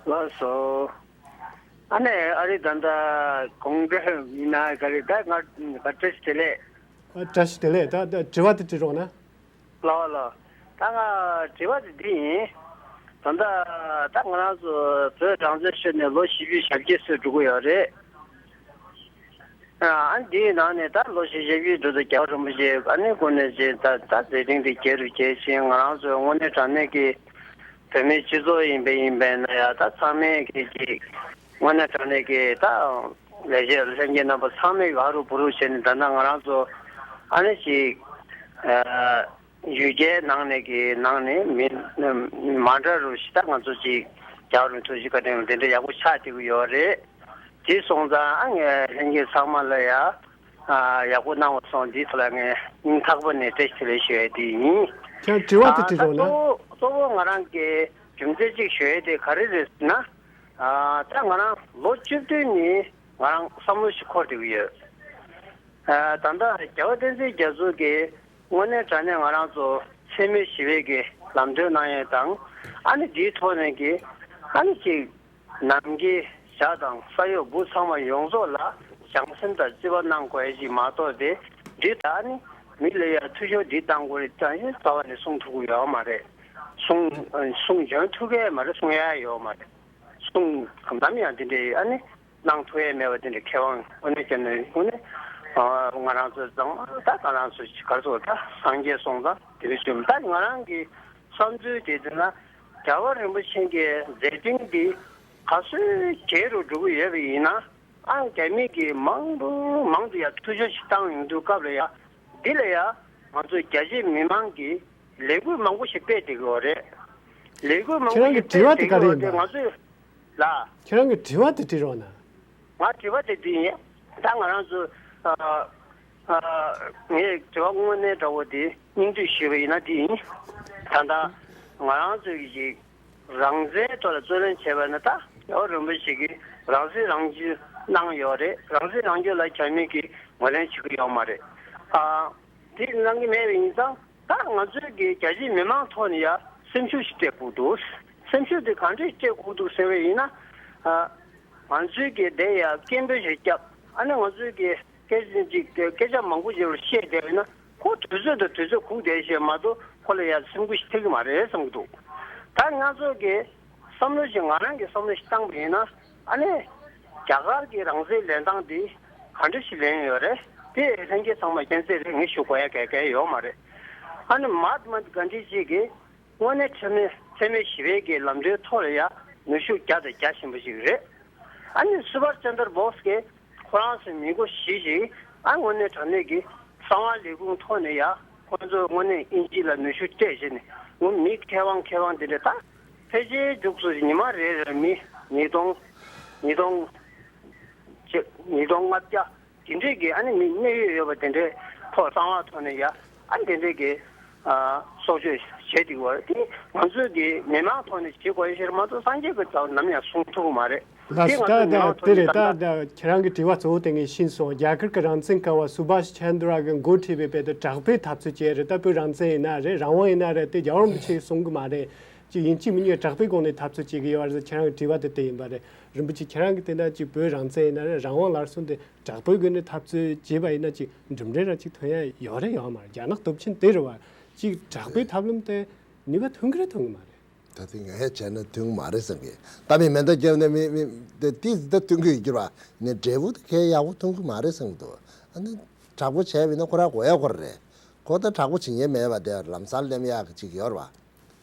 ལགས་སོ། ཨ་ནེ་ཨ་རི་ད་ལྟ་གོང་འདྲ་མི་ན་ག་རེ་ད་ང་བཀྲ་ཤིས་བདེ་ལེགས། བཀྲ་ཤིས་བདེ་ལེགས། ད་ད་དྲི་བ་དེ་དྲི་རོགས་གནང་། ལགས་ལགས། ད་ང་དྲི་བ་དེ་འདི་ཡིན། ད་ལྟ་ད་ང་རང་ཚོ་བོད་རང་བཙན་ཤོར་ནས་ལོ་བཞི་བཅུ་ཞེ་བརྒྱད་ཙམ་འགྲོ་གི་ཡོད་རེད། ཨ་འདིའི་ནང་ནས་ད་ལོ་བཞི་བཅུ་ཞེ་བརྒྱད་འགྲོ་དུས་རྒྱལ་བ་རིན་པོ་ཆེ་ཨ་ནེ་སྐུ་ནས་ཅིག་ད་ད་མཛད་འཕྲིན་དེ་རྒྱས་རུ་རྒྱས་ཕྱིན། ང་རང་ཚོའི་དངོས་གནས་དྲང་གནས་ཀྱི་བོད་མིའི་སྤྱི་ཚོགས་ཡིན་པ་ཡིན་པས་ན་ཡང་ད་ཚང་མས་ཀྱི་ཅིག་དངོས་གནས་དྲང་གནས་ཀྱི་ད་ལས་བྱེད་ལྷན་རྒྱས་རྣམ་པ་ཚང་མས་ཀྱི་ཧ་རུ་བུ་རུ་བྱས་ནས་ད་ལྟ་ང་རང་ཚོ་ཨ་ནི་ཅིག་ཨ། ཡུལ་གྱའི་ནང་ནས་ཀྱི་ནང་ནས་མི་མ་འདྲ་རུ་ཞིག་ད་ང་ཚོ་ཅིག་རྒྱལ་བ་རིན་པོ་ཆེའི་བཀའ་དྲིན་ལ་འདི་འདྲ་ཡག་པོ་ཆགས་བསྡད་ཀྱི་ཡོད་རེད། དེ་སོང་ཙང་ཨ་ངས་ལྷན་རྒྱས་ཚང་མ་ལ་ཡ་ཨ་ཡག་པོ་གནང་བ་སོང་། འདིའི་ཐོག་ལ་ངས་སྙིང་ཐག་པ་ནས་བཀྲ་ཤིས་བདེ་ལེགས་ཞུ་ཡ་དེ་ཡིན། ཁྱེད་དྲི་བ་དེ་ཨ་དྲི་ད་རོགས་གཙོ་གནང་། བོ་གཙོ་བོ་ང་རང་གི་རྒྱུ་མཚན་གཅིག་ཞུ་ཡ་དེ་ག་རེ་རེད་ཟེར་ན། ཨ་ད་ང་རང་ལོ་བཅུ་བདུན་ནས་ང་རང་བསམ་བློ་ཞིག་འཁོར་བསྡད་ཀྱི་ཡོད། ཨ་ད་ལྟ་རྒྱལ་བ་བསྟན་འཛིན་རྒྱ་མཚོ་གིས་དངོས་གནས་དྲང་གནས་ང་རང་ཚོ་འཚེ་མེད་ཞི་བའི་གི་ལམ་སྟོན་གནང་ཡས་དང་། ཨ་ནི་དེའི་ཐོག་ནས་ཀྱི་ཨ་ནི་ཅིག་ནམ་མཁའི་བྱ་དང་ས་གཡོ་འབུ་ཚང་མ་ཡོངས་རྫོགས་ལ་བྱང་སེམས་དང་བརྩེ་བ་གནང་དགོས་ཡས་ཅིག་མ་གཏོགས་ཏེ་འདི་ད་ཨ་ནི་མི་ལ་ཡ་འཐུས་ཤོར་འདི་བཏང་དགོས་རེད་ད་ཡིན་རྩ་བ་ནས་གསུང་ཐུབ་ཀྱི་ཡོད་མ་རེད། གསུང་གསུང་འབྱོན་ཐུབ་ཀྱི་མ་རེད། གསུང་ཡ་ཡོད་མ་རེད། གསུང་ནམ་ཡང་འདི་འདྲའི་ཨ་ནི། གནང་ཐུབ་ཡས་མེད་པ་དེ་འདྲའི་མཁས་དབང་དངོས་གནས་བྱས་ན་དངོས་གནས་ ང་རང་ཚོ་ཚང་མ་ད་ང་རང་ཚོ་ག་རེ་ཟེར་ད་སངས་རྒྱས་སོང་ཙང་དེ་རིང་ཞུ་ད་ང་རང་གི་བསམ་ཚུལ་དེ་དེ་ན་རྒྱལ་བ་རིན་པོ་ཆེ་གི་མཛད་འཕྲིན་འདི་ག་ཚོད་རྒྱས་རུ་འགྲོ་གི་ཡོད་པ་ཡིན་ན་ཨང་རྒྱ་མི་གི་མང་པོ་མང་དུ་ཡ་ཐུགས་ཞིབ་ཞིག་བཏང་ཡོང་དུས་སྐབས་ལ་ཡ་འདི་ལ་ཡ་ང་ཚོ་རྒྱ་ཆེ་མི་མང་གི་ལས་འགུལ་མང་པོ་ཞིག་སྤེལ་བསྡད་ཀྱི་ཡོད་རེད། ལས་འགུལ་མང་པོ་ཞིག་སྤེལ་བསྡད་ཀྱི་ཡོད་རེད་ང་ཚོས་ལ། ཁྱེད་རང་གི་དྲི་བ་དེ་དྲི་རོགས་གནང་། ང་དྲི་བ་དེ་འདི་ཡིན། ད་ང་རང་ཚོ་ཨ་ཨ་ངས་དྲི་བ་དངོས་གནས་འདྲ་བོ་དེ་སྙིང་བསྡུས་ཞུས་པ་ཡིན་ན་འདི་ཡིན། ད་ལྟ་ང་རང་ཚོའི་གི་རང་བཙན་ཐོག་ལ་རྩོད་ལེན་བྱས་པ་ན་ད་རྒྱལ་བ་རིན་པོ་ཆེ་གིས་རང་སྲིད་རང་སྐྱོང་གནང་ཡོད་རེད། རང་སྲིད་རང་སྐྱོང་ལ་རྒྱ་མི་གིས་ངོས་ལེན་བྱེད་ཀྱི་ཡོད་མ་རེད། ཨ་དེ་གནང་གི་མེད་པ་ཡིན་ཙང་། ད་ང་ཚོའི་གི་རྒྱ་ཆེའི་མི་མང་ཐོག་ནས་ཡ་སེམས་ཤུགས་ཤིག་སྤྲད་དགོས་འདུག་སེམས་ཤུགས་དེ་ག་འདྲས་སྤྲད་དགོས་འདུག་ཟེར་བ་ཡིན་ན། ཨ་ང་ཚོའི་གི་དེ་ཡ་སྐད་འབོད་ཞིག་བརྒྱབ། ཨ་ནི་ང་ཚོའི་གི་སྐད་ཅིག་སྐད་ཆ་མང་པོ་ཞིག་བཤད་བསྡད་པ་ཡིན་ན་ཁོ་དུས་ཚོད་དང་དུས་ཚོད་ཁུག་བསྡད་ཤེས་མ་གཏོགས་ཁོ་ལ་ཡ་སེམས་འགུལ་ཞིག་ཐེབས་ཀྱི་མ་རེད་བསམ་གྱི་འདུག་ད་ང་ཚོ་གི་བསམ་བློ་ཞིག་ང་རང་གི་བསམ་བློ་ཞིག་བཏང་པ་ཡིན་ན་ཨ་ནི་རྒྱ་གར་གྱི་རང་བཙན་ལེན་སྟངས་འདི་ག་འདྲ་ཞིག་ལེན་ཡོད་རེད། དེ་ལྷན་རྒྱས་ཚང་མ་མཁྱེན་གསལ་རེད། ངས་ཞུ་དགོས་ཡ་གལ་གལ་ཡོད་མ་རེད། ཨ་ནི་མ་ཧཱ་ཏ་མ་གྷན་དྷི་ཇི་གིས་དངོས་གནས་འཚེ་མེད་འཚེ་མེད་ཞི་བའི་གི་ལམ་སྟོན་ཐོག་ལ་ཡ་ནུས་ཤུགས་བརྒྱ་དང་བརྒྱ་ཕྱིན་པ་ཞིག་རེད། ཨ་ནི་སུ་བྷཱ་ཤ་ཅན་དར་བྷོ་སི་གིས་ཁོ་རང་ཚོའི་མི་མགོ་གཞིས་ཤིག་ཨ་དངོས་གནས་དྲང་གནས་ཀྱི་གསང་བ་ལས་ཁུངས་ཐོག་ནས་ཡ་ཁོ་ཚོ་དངོས་གནས་དབྱིན་ཇི་ལ་ནུས་ཤུགས་སྤྲད་བྱས་ནས་ངོ་མི་མཁས་དབང་མཁས་དབང་དེ་འདྲ་ད་ཕལ་ཆེར་རྒྱུགས་སུ་ཉི་མ་རེ་རེར་མི་ཉིས་སྟོང་ཉིས་སྟོང་ཉིས་སྟོང་ལྔ་བརྒྱ་དེ་འདྲས་ཀྱི་ཨ་ནི་མི་གནད་ཡོད་ཡོད་པ་དེ་འདྲས་ཐོག་གསང་བ་ཐོག་ནས་ཡ་ཨ་དེ་འདྲས་ཀྱི་ཨ་སྲོག་གཅོད་བྱས་འདུག་བ་དེ་ང་ཚོའི་གི་མི་མང་ཐོག་ནས་བྱེད་དགོས་ཡ་ཞིག་རེད་མ་གཏོགས་སངས་རྒྱས་ཀྱིས་ད་ནམ་ཡང་གསུང་ཐུབ་ཀྱི་མ་རེད། ལགས་དེ་སོ། ང་ད་ཚོའི་མི་ད་མང་དེ་ཐོག་ནས་རེད། ད་ད་ད་ལྟ་ད་ཁྱེད་རང་གི་དྲི་བ་གཙོ་བོ་དེ་ངས་ཤེས་སོང་། རྒྱ་གར་གྱི་རང་བཙན་ཀ་བ་སུ་བྷཱཤ་ཆན་དྲ་གིས་འགོ་ཁྲིད་པའི་བོད་དུ་དྲག་པོའི་འཐབ་རྩོད་བྱས་རེད། ད་བོད་རང་བཙན་ཡིན་ན་རེད། རང་དབང་ཡིན་ན་རེད། དེ་རྒྱལ་བ་རིན་པོ་ཆེས་གསུང་གི་མ་རེད། ཅིག་ཡིན་གཅིག་མིན་གཉིས་དྲག་པོའི་སྒོ་ནས་འཐབ་རྩོད་བྱེད་ཀྱི་ཡོད་རེད་ཟེར། ཁྱེད་རང་གི་དྲི་བ་དེ་དེ་ཡིན་པ་རེད། རིན་པོ་ཆེ་ཁྱེད་རང་གིས་བལྟས་ན་ཅིག་བོད་རང་བཙན་ཡིན་ན་རེད། རང་དབང་སླར་གསོ་འདི་དྲག་པོའི་སྒོ་ནས་འཐབ་རྩོད་བྱས་པ་ཡིན་ན་ཅིག་གྲུབ་འབྲས་ར་ཅིག་ཐོན་ཡ་ཡོད་རེད་ཡོད་མ་རེད། རྒྱ་ནག་སྟོབས་ཆེན་དེ་རེད་བ། ཅིག་དྲག་པོའི་ཐབས་ལམ་དེ་ནུས་པ་ཐོན་གི་རེད་ཐོན་གི་མ་རེད། ད་དེ་ངས་བྱས་ན་ཐོན་གི་མ་རེད་བསམ་གི། ད་མི་མེ་མདའ་བརྒྱབ་ནས་མི་མི་དེ་དེ་ད་ཐོན་གི་ཡོད་གི་རེད་བ། ནས་འབྲས་བུ་དེ་གས་ཡག་པོ་ཐོན་གི་མ་རེད་བསམ་གི་འདུག་ཨ་ནི་དྲག་པོ་བྱས་པ་ཡིན་ན་ཁོ་རང་དགོས་ཡ་ཁོ་རང་རེད། ཁོ་ད་དྲག་པོ་བྱེད་མཁན་མེད་པ་དེ་ལམ་སང་སླེབས་ཡག་གི་ཅིག་ཡོད་རེད་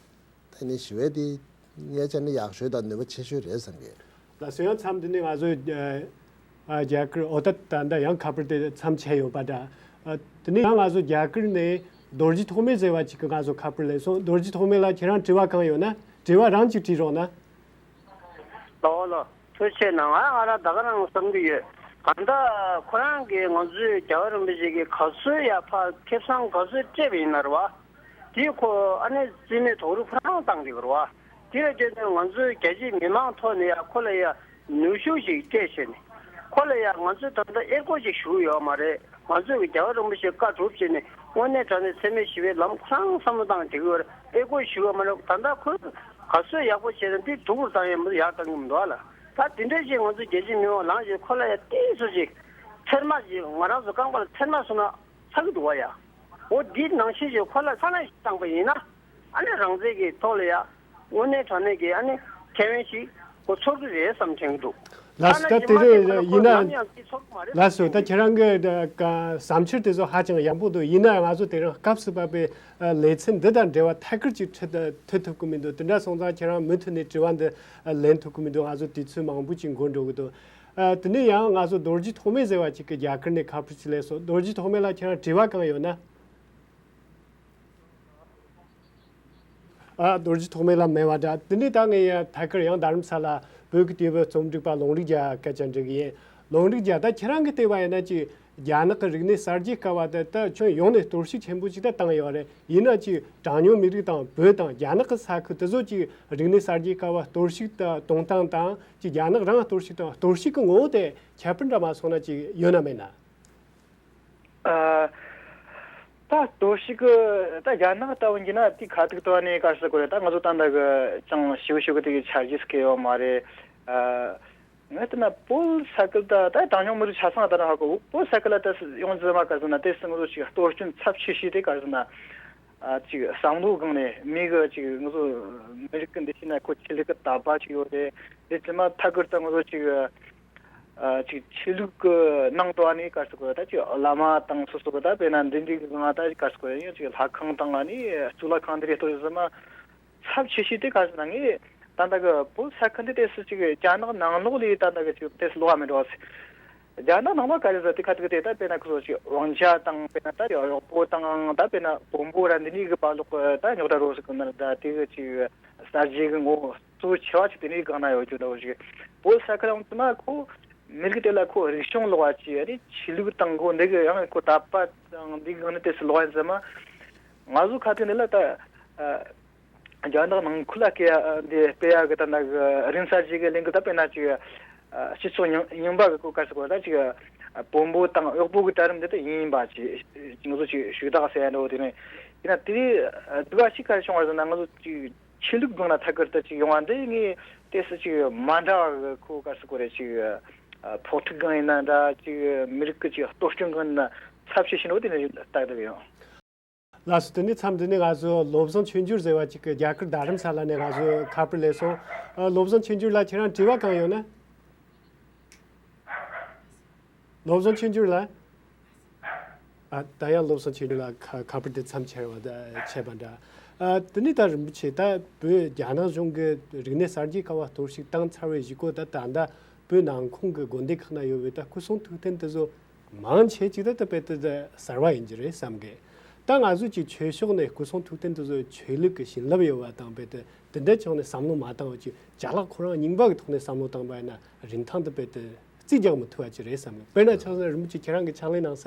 བ། དེ་ནི་ཞི་བའི་དེ་ངས་བྱས་ན་ཡག་ཤོས་དང་ནུས་པ་ཆེ་ཤོས་རེད་བསམ་གི། ལགས་སོ། ཡང་མཚམས་འདི་ནས་ང་ཚོ་ཨ་ཨ་རྒྱ་གར་འོ་ད་ད་ལྟ་ཡང་ཁ་པར་དེ་མཚམས་ཆད་ཡོད་པ་འདྲ། ཨ་དེ་ནས་ཡང་ང་ཚོ་རྒྱ་གར་ནས་རྡོ་རྗེ་ཐོགས་མེད་ཟེར་བ་ཅིག་གིས་ང་ཚོ་ཁ་པར་སླེབས་སོང་། རྡོ་རྗེ་ཐོགས་མེད་ལགས་ཁྱེད་རང་དྲི་བ་གང་ཡོད་ན་དྲི་བ་རང་གཅིག་དྲིས་རོགས་གནང་། ལགས་ལགས། ཐུགས་རྗེ་གནང་། ང་ང་རང་ད་ག་རང་བསམ་གྱི་ཡོད། གང་ལྟར་ཁོ་རང་གིས་ང་ཚོའི་རྒྱལ་བ་རིན་པོ་ཆེ་གིས་ག་ཚོད་ཡར་ཕར་ཁེ་བཟང་ག་ཚོད་སྤྲད་པ་ཡིན་ན་རེད་བ། དེ་ཁོ་ཨ་ནི་རྩིས་མེད་རྡོག་རོལ་ཁོ་རང་བཏང་གི་རེད་བ། དེ་ལ་བརྟེན་ནས་ང་ཚོའི་རྒྱལ་སྤྱིའི་མི་མང་ཐོག་ནས་ཡང་ཁོ་ལ་ཡང་ནུས་ཤུགས་ཤིག་སྤྲད་བྱས་ནས་ཁོ་ལ་ཡང་ང་ཚོས་ད་ལྟ་ཨེ་ཀོ་ཞིག་ཞུ་གི་ཡོད་མ་རེད། ང་ཚོས་ཀྱི་རྒྱལ་བ་རིན་པོ་ཆེ་བཀའ་སྒྲུབ་བྱས་ནས་དངོས་གནས་དྲང་གནས་འཚེ་མེད་ཞི་བའི་ལམ་ཁོ་རང་བསམ་བློ་བཏང་བྱེད་ཀྱི་ཡོད་རེད། ཨེ་ཀོ་ཞུ་གི་ཡོད་མ་རེད། ད་ལྟ་ཁོས་ག་ཚོད་ཡག་པོ་བྱས་ན་འདི་སྡུག་རུ་བཏང་ཡག་མི་འདུག་ཡག་བཏང་གི་མི་འདུག་ཨ་ལ། ད་དེ་འདྲ་ཞིག་ང་ཚོ་རྒྱལ་སྤྱིའི་མི་མང་ལངས་བྱས་ཁོ་ལ་ཡང་ཏོག་ཙམ་ཅིག་ཚེར་མ་ཞིག་ང་རང་ཚོ་རྐང་པ་ལ་ཚེར་མ་བཟོས་ན་ཚ་གི་འདུག་བ་ཡ། འོ་འདི་ནང་བཞིན་ཞིག་ཁོ་ལ་ཚ་ལན་ཞིག་བཏང་པ་ཡིན་ན་ཨ་ནི་རང་བཙན་གྱི་ཐོག་ལ་ཡ་དངོས་གནས་དྲང་གནས་ཀྱི་ཨ་ནི་ཁེ་ཕན་ཞིག་ཁོ་ཚོར་གི་རེད་བསམ་དྲན་གི་འདུག་ལགས་སོ། ད་དེ་རེད་ཡིན་ན། ལགས་སོ། ད་ཁྱེད་རང་གི་བསམ་འཆར་དེ་ཚོ་ཧ་ཅང་ཡག་པོ་འདུག་ཡིན་ན་ང་ཚོ་དེ་རིང་སྐབས་སུ་བབས་པའི་ལེ་ཚན་འདི་དང་འབྲེལ་བ་ཐད་ཀར་ཅིག་འཕྲད་ཐུབ་ཐུབ་ཀྱི་མི་འདུག་དེ་འདྲ་སོང་ཙང་ཁྱེད་རང་མུ་མཐུད་ནས་དྲི་བ་འདི་ལེན་ཐུབ་ཀྱི་མི་འདུག་ང་ཚོ་དུས་ཚོད་མང་པོ་ཅིག་འགོར་འགྲོ་གི་འདུག་དེ་ནས་ཡང་ང་ཚོ་རྡོ་རྗེ་ཐོགས་མེད་ཟེར་བ་ཅིག་གིས་རྒྱ་གར་ནས་ཁ་པར་ཅིག་སླེབས་སོང་། རྡོ་རྗེ་ཐོགས་མེད་ལགས་ཁྱེད་རང་དྲི་བ་གང་ཡོད་ན། ཨ་རྡོ་རྗེ་ཐོགས་མེད་ལགས་མེད་པ་འདྲ། དེ་ནས་ད་ངས་ཡ་ཐད་ཀར་ཡང་རྡ་རམ་ས་ལ་བོད་ཀྱི་དུས་བབ་རྩོམ་སྒྲིག་པ་ལུང་རིགས་རྒྱལ་སྐད་ཆ་འདྲི་གི་ཡིན། ལུང་རིགས་རྒྱལ། ད་ཁྱེད་རང་གིས་བལྟས་པ་ཡིན་ན་ཅིག་རྒྱ་ནག་གི་རིག་གནས་གསར་བརྗེའི་སྐབས་བ་དེ་ད་ཁྱོན་ཡོངས་ནས་གཏོར་བཤིག་ཆེན་པོ་ཅིག་ད་བཏང་ཡོད་རེད། ཡིན་ན་ཅིག་གྲངས་ཉུང་མི་རིགས་དང་བོད་དང་རྒྱ་ནག་གི་ས་ཁུལ་དེ་ཚོ་ཅིག་རིག་གནས་གསར་བརྗེའི་སྐབས་བ་གཏོར་བཤིག་ད་གཏོང་སྟངས་དང་ཅིག་རྒྱ་ནག་རང་གཏོར་བཤིག་དང་གཏོར་བཤིག་གི་ངོ་བོ་དེ་ཁྱད་པར་འདྲ་མ་སོང་ན་ཅིག་ཡོད་ན་མེད་ན། ཨ། ད་གཏོར་བཤིག་གི་ད་རྒྱ་ནག་ལྟ་བུ་ཡིན་ན་དེ་ཁ་ཐུག་ཏུ་ནས་ག་རེ་ཟེར་དགོས་རེད། ད་ང་ཚོ་ད་ལྟ་གི་ཅང་ཞིབ་ཞིབ་གི་དེ་གི་འཆར་གཞི་ཟིག་ཡོད་མ་རེད། ཨ། ངས་བལྟས་ན་བོད་ས་ཁུལ་ད་ད་གྲངས་ཉུང་མི་རིགས་ཆ་ཚང་ད་ནི་ཧ་གོ་བོད་ས་ཁུལ་ལ་ད་ཡོངས་རྫོགས་མ་ག་རེ་ཟེར་ན་དེ་སྲིད་ང་ཚོ་ཅིག་གཏོར་སྐྱོན་ཚབས་ཆེ་ཤོས་དེ་ག་རེ་ཟེར་ན། ཨ། ཅིག་བསམ་བློའི་སྒང་ནས་མི་གི་ཅིག་ང་ཚོ་མི་རིགས་ཀྱི་འདི་ཤེས་ན་ཁོ་ཆོས་ལུགས་ཀྱི་དད་པ་ཅིག་ཡོད་རེད། དེ་དེ་མ་ཐད་ཀར་ད་ང་ཚོ་ཅིག་ཨ་ཅིག་ཆོས་ལུགས་ཀྱི་ནང་དུ་ཨ་ནི་ག་རེ་ཟེར་དགོས་རེད། ད་ཅིག་བླ་མ་དང་སོ་སོ་གི་ད་དཔེར་ན་འདི་འདྲའི་གི་ང་ད་ག་རེ་ཟེར་དགོས་རེད། ཡང་ཅིག་ལྷ་ཁང་དང་ཨ་ནི་གཙུག་ལག་ཁང་འདི་རེད་ལྟོས་ཟེར་མ། ཚབས་ཆེ་ཤོས་དེ་ག་རེ་ཟེར་ན། ངས་ད་ལྟ་གི་བོད་ས་ཁུལ་འདི་ཏོག་ཙམ་ཅིག་རྒྱ་ནག་ནང་ལོགས་ལས་ད་ལྟ་གི་ཅིག་ཏོག་ཙམ་ལོགས་ཨ་མེད་འགྲོ་ཟེར། རྒྱ་ནག་ནང་ལོགས་ག་རེ་ཟེར་དེ་ཁ་ཐུག་དེ་ད་དཔེར་ན་ཁོ་ཚོ་ཅིག་དབང་ཆ་དང་དཔེར་ན་ད་རེད་གཡོག་པོ་དང་ད་དཔེར་ན་བོན་པོ་ར་འདི་འདྲའི་གི་བར་ལོགས་གི་ད་རྙོག་དྲ་རོ་ཟེར་གི་ན་ད་དེ་གི་ཅིག་གསར་བརྗེ་གི་ངོ་བོ་གཙོ་ཆེ་བ་ཅིག་དེ་འདྲའི་སྒང་ན་ཡོད་རྒྱུ་འདྲ་བོ་ཞིག་བོད་ས་ཁུལ་ལ་ཡོང་དུས་ན་ཁོ་མི་རིགས་དེ་ལ་ཁོ་རིག་གཞུང་ལོགས་པ་ཅིག་ཨ་ནི་ཆོས་ལུགས་དང་ཁོ་འདི་གི་ཡང་ཁོ་དད་པ་དང་འདི་གི་སྒང་ནས་ཏོག་ཙམ་ལོགས་ཡིན་ཟེར་མ། ང་ཚོ་ཁ་ཐུག་འདི་ལ་ད་ཨ། རྒྱ་ནག་ནང་ཁུལ་ལ་སྐད་ཡ་འདི་སྤེལ་ཡ་གི་ད་ནང་གི་རིམ་གསར་བརྗེ་གི་ལས་འགུལ་ད་དཔེར་ན་ཅིག་སྤྱི་ཚོགས་རྙིང་རྙིང་པ་གི་སྐོར་ག་རེ་ཟེར་དགོས་རེད། ད་ཅིག་བོན་པོ་དང་གཡོག་པོ་གི་གྲལ་རིམ་འདི་ད་ཡིན་ཡིན་པ་ཅིག་ང་ཚོ་ཅིག་ཞུགས་དག་ཟེར་ཡ་འདྲ་བོ་དེ་ནས་ཡིན་ན། དེ་སྡུག་ག་ཞིག་ག་རེ་བྱུང་བ་ཟེར་ན། ང་ཚོ་ཅིག་ཆོས་ལུགས་སྒང་ལ་ཐད་ཀར་དུ་ཅིག་ཡོང་བ་འདི་ངས་ཏོག་ཙམ་ཅིག་མ་འདྲ་བ་གི་ཁོ་ག་རེ་ཟེར་དགོས་རེད། ཅིག་ཕོག་ཐུག་སྒང་ཡིན་ན་འདྲ། ཅིག་མི་རིགས་ཀྱི་ཅིག་གཏོར་སྐྱོན་སྒང་ཡིན་ན་ཚབས་ཆེ་ཤོས་འདྲ་བོ་དེ་ནས་ལྟ་གི་ཡོད། ལགས་སོ། དེ་ནས་མཚམས་འདི་ནས་ང་ཚོ་བློ་བཟང་ཆོས་འབྱོར་ཟེར་བ་ཅིག་གི་རྒྱ་གར་རྡ་རམ་ས་ལ་ནས་ང་ཚོ་ཁ་པར་སླེབས་སོང་། ཨ། བློ་བཟང་ཆོས་འབྱོར་ལགས་ཁྱེད་རང་དྲི་བ་གང་ཡོད་ན། བློ་བཟང་ཆོས་འབྱོར་ལགས། ཨ། ད་ཡང་བློ་བཟང་ཆོས་འབྱོར་ལགས་ཁ་ཁ་པར་དེ་མཚམས་ཆད་པ་ད་ཆད་པ་འདྲ། ཨ། དེ་ནས་ད་རིན་པོ་ཆེ་ད་བོད་རྒྱ་ནག་གཞུང་གི་རིག་གནས་གསར་བརྗེ་ཀ་བ་གཏོར་བཤིག་བཏང་ཚར་བའི་གཞུག་གུ་ད་ད་ལྟ་བོད་ནང་ཁོངས་ཀྱི་དགོན་སྡེ་ཁག་ན་ཡོད་པའི་ད་སྐུ་གསུང་ཐུགས་རྟེན་དེ་ཚོ་མང་ཆེ་ཅིག་ད་ད་དཔེ་ད་གསར་བ་ཡིན་གྱི་རེད་བསམ་གི། ད་ང་ཚོ་ཅིག་ཆོས་ཕྱོགས་ནས་སྐུ་གསུང་ཐུགས་རྟེན་དེ་ཚོ་ཆོས་ལུགས་ཀྱི་བྱིན་རླབས་ཡོད་པ་དང་དཔེ་ད་དེ་འདྲ་ཕྱོགས་ནས་བསམ་བློ་མ་བཏང་བ་ཅིག་ཅ་ལག་ཁོ་རང་རྙིང་པ་གི་ཐོག་ནས་བསམ་བློ་བཏང་པ་ཡིན་ན་རིན་ཐང་དེ་དཔེ་ད་རྩིས་རྒྱག་མི་ཐུབ་པ་ཅིག་རེད་བསམ་གི། དཔེར་ན་ཆ་བཞག་རིན་པོ་ཆེ་ཁྱེད་རང་གི་ཕྱག་ལས་གནང་ས་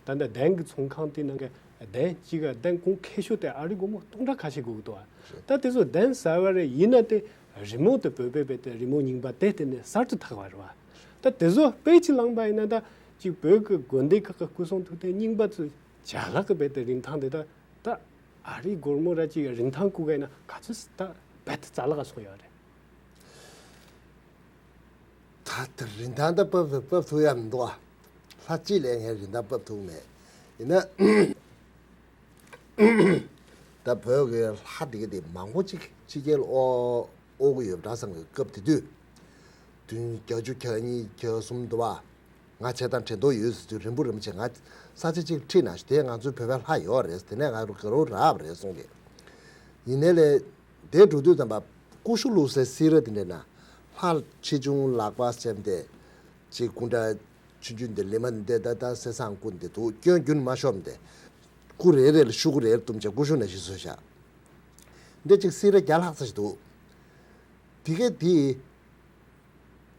ད་ལྟ་གདན་གྱི་ཚོང་ཁང་དེ་ནང་གི་གདན་གཅིག་ག་གདན་གོང་ཁེ་ཤོས་དེ་ཨ་རི་སྒོར་མོ་སྟོང་ཕྲག་ཁ་ཤས་དགོས་ཀྱི་འདུག་ཨ། ད་དེ་ཚོ་གདན་གསར་བ་རེད། ཡིན་ན་དེ་རི་མོ་དེ་བོད་པའི་བོད་དེ་རི་མོ་རྙིང་པ་དེ་དེ་ནས་གསར་དུ་འཐག་པ་རེད་བ། ད་དེ་ཚོ་དཔེ་ཅིག་བླངས་པ་ཡིན་ན་ད་ཅིག་བོད་ཀྱི་དགོན་སྡེ་ཁག་གི་སྐུ་གསུང་ཐུགས་རྟེན་རྙིང་པ་ཚོ་ཅ་ལག་གི་བོད་དེ་རིན་ཐང་དེ་ད་ད་ཨ་རིའི་སྒོར་མོ་ར་ཅིག་རིན་ཐང་བཀུག་ག་ཡིན་ན་ག་ཚོད་ད་བོད་དེ་རྩ་བརླག་སོང་ཡོད་རེད། ད་ལྟ་རིན་ཐང་ད་བབས་བབས་ཐུབ་ཡ་མི་འདུག་ཨ། ལྷ་གཅིག་ལས་ངས་རིན་ཐང་བབས་ཐུབ་མེད། ཡིན་ན་ད་བོད་ཀྱི་ལྷ་དེ་ག་དེ་མང་པོ་ཅིག་ཕྱི་རྒྱལ་དབོར་དབོར་གི་ཡོད་པ་འདྲ་བསམ་གི། སྐབས་དེ་དུས་བདུན་བརྒྱད་ཅུ་གྱ་གཉིས་གྱ་གསུམ་འདུག་བ། ང་བྱས་དང་དྲན་ཐོག་ཡོད་ཟེར་དུས་རིན་པོ་རིན་པོ་ཆེ་ང་ས་ཆ་གཅིག་ཁྲིད་ན་ཞུ། དེ་ང་ཚོའི་བོད་པའི་ལྷ་ཡོད་རེད། དེ་ནས་ང་རུ་ག་རུ་རག་པ་རེད་གསུངས་ཏེ། ཡིན་ནའི་ལས་དེ་འགྲོ་དུས་ཙམ་པ་ཀུ་ཤུ་བླུགས་སའི་སི་ར་དེ་འདྲས་ན་ལྷ་ཆེ་ཆུང་ལག་པ་སེམས་ཏེ་ཅིག་སྐུ་འདྲ་ཆུང་ཆུང་དེ་ལི་མ་འདི་ད་ད་སེ་སང་སྐུ་འདི་འདུག་སྐྱོན་རྒྱུན་མ་ཤོར་འདི་སྐུ་རེ་རེ་ལ་ཤུ་གུ་རེ་རེ་བཏུམ་བྱས་ཀུ་ཤུ་ནང་བཞིན་བཟོས་བཞག་འདི་ཅིག་སི་ར་བརྒྱ་ལྷག་ཙམ་ཞིག་འདུག་དེ་གས་དེ་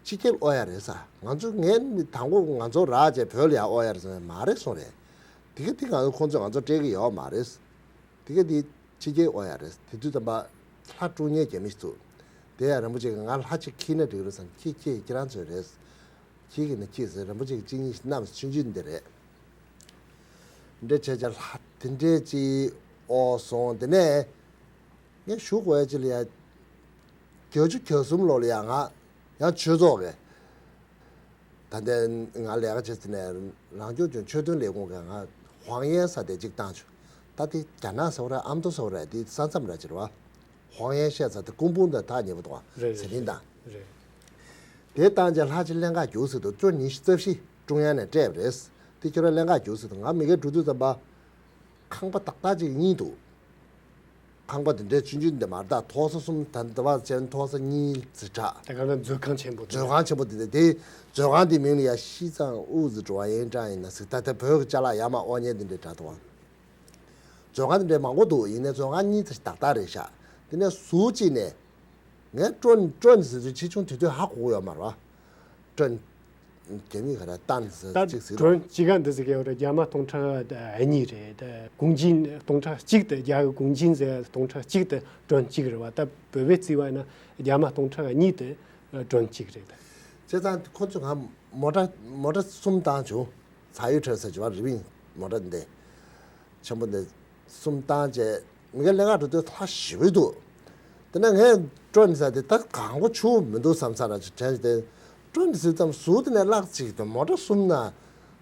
ཕྱི་རྒྱལ་དབོར་ཡ་རེད་ས། ང་ཚོ་ངས་ནི་དང་པོ་ང་ཚོ་རག་བྱས་བོད་ལ་ཡ་དབོར་ཡ་རེད་ཟེར་ན་མ་རེད་གསུངས་རེད། དེ་གས་དེ་ང་ཚོ་ཁོང་ཚོས་ང་ཚོ་སྤྲད་གི་ཡོད་མ་རེད། དེ་གས་དེ་ཕྱི་རྒྱལ་དབོར་ཡ་རེད། དེ་དུས་ཙམ་པ་ལྷ་དཀྲུག་མཁན་རྒྱ་མི་ཞིག་འདུག་དེ་ཡང་རིན་པོ་ཆེ་གིས་ང་ལྷ་གཅིག་ཁྱེར་ན་འགྲིག་རེད་ཟེར་ན། ཁྱེད་ཁྱེད་ཁྱེད་རང་ཚོའི་རེད། ཁྱེད་ཀྱིས་ན་ཁྱེད་ཟེར། རིན་པོ་ཆེ་གིས་གཅིག་གཉིས་ཤིག་བསྣམས། ཆུང་ཆུང་འདི་རེད། འདྲ་བྱས་བྱས་ལྷ་དེ་འདྲས་ཅིག་དབོར་སོང་། དེ་ནས་ངས་ཞུ་དགོས་ཡ་ཅིག་ལ་ཡ། བརྒྱད་ཅུ་གྱ་གསུམ་ལོ་ལ་ཡ་ང་ཡང་ཆོས་ཚོགས་ཀྱི་ད་ལྟའི་ང་ལས་ཀ་བྱེད་ས་ནས་རང་སྐྱོང་ལྗོངས་ཆོས་དོན་ལས་ཁུངས་ཀྱིས་ང་ཧོང་ཡན་ས་དེ་གཅིག་བཏང་བྱུང་། ད་དེ་རྒྱ་ནག་ཟེར་བ་རེད། ཨ་མདོ་ཟེར་བ་རེད། དེ་ས་མཚམས་ར་ཅིག་རེད་བ། ཧོང་ཡན་ཤེས་ཚ་དེ་ཀུང་ཕུང་དང་ཐག་ཉེ་པོ་འདུག་བ། རེད་ཟི་ལིང་དང་། རེད། དེ་བཏང་རྗེས་ལྷ་ཆེ་ལེན་ག་རྒྱུགས་ཟེར་འདུག་སྤྱི་ལོ་ཉི་ཤུ་རྩ་བཞི་ཀྲུང་དབྱང་ནས་སྤྲད་པ་རེད། དེ་ཁྱོད་རང་ལེན་ག་རྒྱུགས་ཟེར་འདུག་ང་མི་སྒེར་འགྲོ་དུས་ཙམ་པ་ཁང་པ་ཏག་ཏག་ཅིག་གཉིས་འདུག་ཁང་པ་དེ་འདྲའི་ཆུང་ཆུང་དེ་མ་རེད། ད་མཐོ་ས་གསུམ། ད་ལྟ་བ་ཅན་མཐོ་ས་གཉིས་ཙམ་དྲགས། ད་ག་ལ་མཛོད་ཁང་ཆེན་པོ་དེ། མཛོད་ཁང་ཆེན་པོ་དེ་འདྲ། དེ་མཛོད་ཁང་དེའི་མིང་ལ་ཡ་西藏物资转运站ཡིན་ན་ཟིག་ད་ལྟ་བོད་ཀྱི་ཅ་ལག་ཡར་མར་དབོར་མཁན་དེ་འདྲའི་དྲགས་འདུག་བ། མཛོད་ཁང་དེ་འདྲའི་མང་པོ་འདུག་ཡིན་ནའི་མཛོད་ཁང་གཉིས་ཙམ་ཞིག་ཏག་ཏག་རེད་ཤག་དེ་ནས་ཟུར་གཅིག་ནས་ངས་ཀྲོན་ཀྲོན་ཟེར་དུས་ཆེ་ཆུང་དེ་དུས་ཧ་གོ་གི་ཡོད་མ་རེད་བ། ཀྲོན། རྒྱ་མིས་ག་རེ་ཏན་ཟེར་ད་གཅིག་ཟེར་ཀྲོན་གཅིག་ག་འདི་ཟེར་གི་ཡོད་རེད། རྒྱ་མ་སྟོང་ཕྲག་གཉིས་རེད། ད་གུང་ཅིན་སྟོང་ཕྲག་གཅིག་དེ། རྒྱ་གི་གུང་ཅིན་ཟེར་སྟོང་ཕྲག་གཅིག་དེ་ཀྲོན་གཅིག་རེད་བ། ད་བོད་པས་བརྩིས་པ་ཡིན་ན་རྒྱ་མ་སྟོང་ཕྲག་གཉིས་དེ་ཀྲོན་གཅིག་རེད། བྱས་ཙང་ཁོ་ཚོས་ང་མོ་ཊ་མོ་ཊ་གསུམ་བཏང་བྱུང་། ཚ་ཡུ་ཁྲེ་ཟེར་གྱི་བ། རི་བིང་མོ་ཊ་འདི་ཆེན་པོ་འདི་གསུམ་བཏང་བྱས། མི་ཁ་ལེན་ག་འགྲོ་དུས་ལྷ་ཞེ་པོ་འདུག་དེ་ནས་ངས་ཀྲོན་ཟེར་དེ་ད་གང་པོ་ཆུ་མི་འདུག་བསམ་ས་ར་ཅིག་དྲན་བྱས། ཏེ་ཀྲོན་ཟེར་ཙམ་ཟུར་དེ་ནས་བརླག་ཅིག་དང་མོ་ཊ་གསུམ་ན་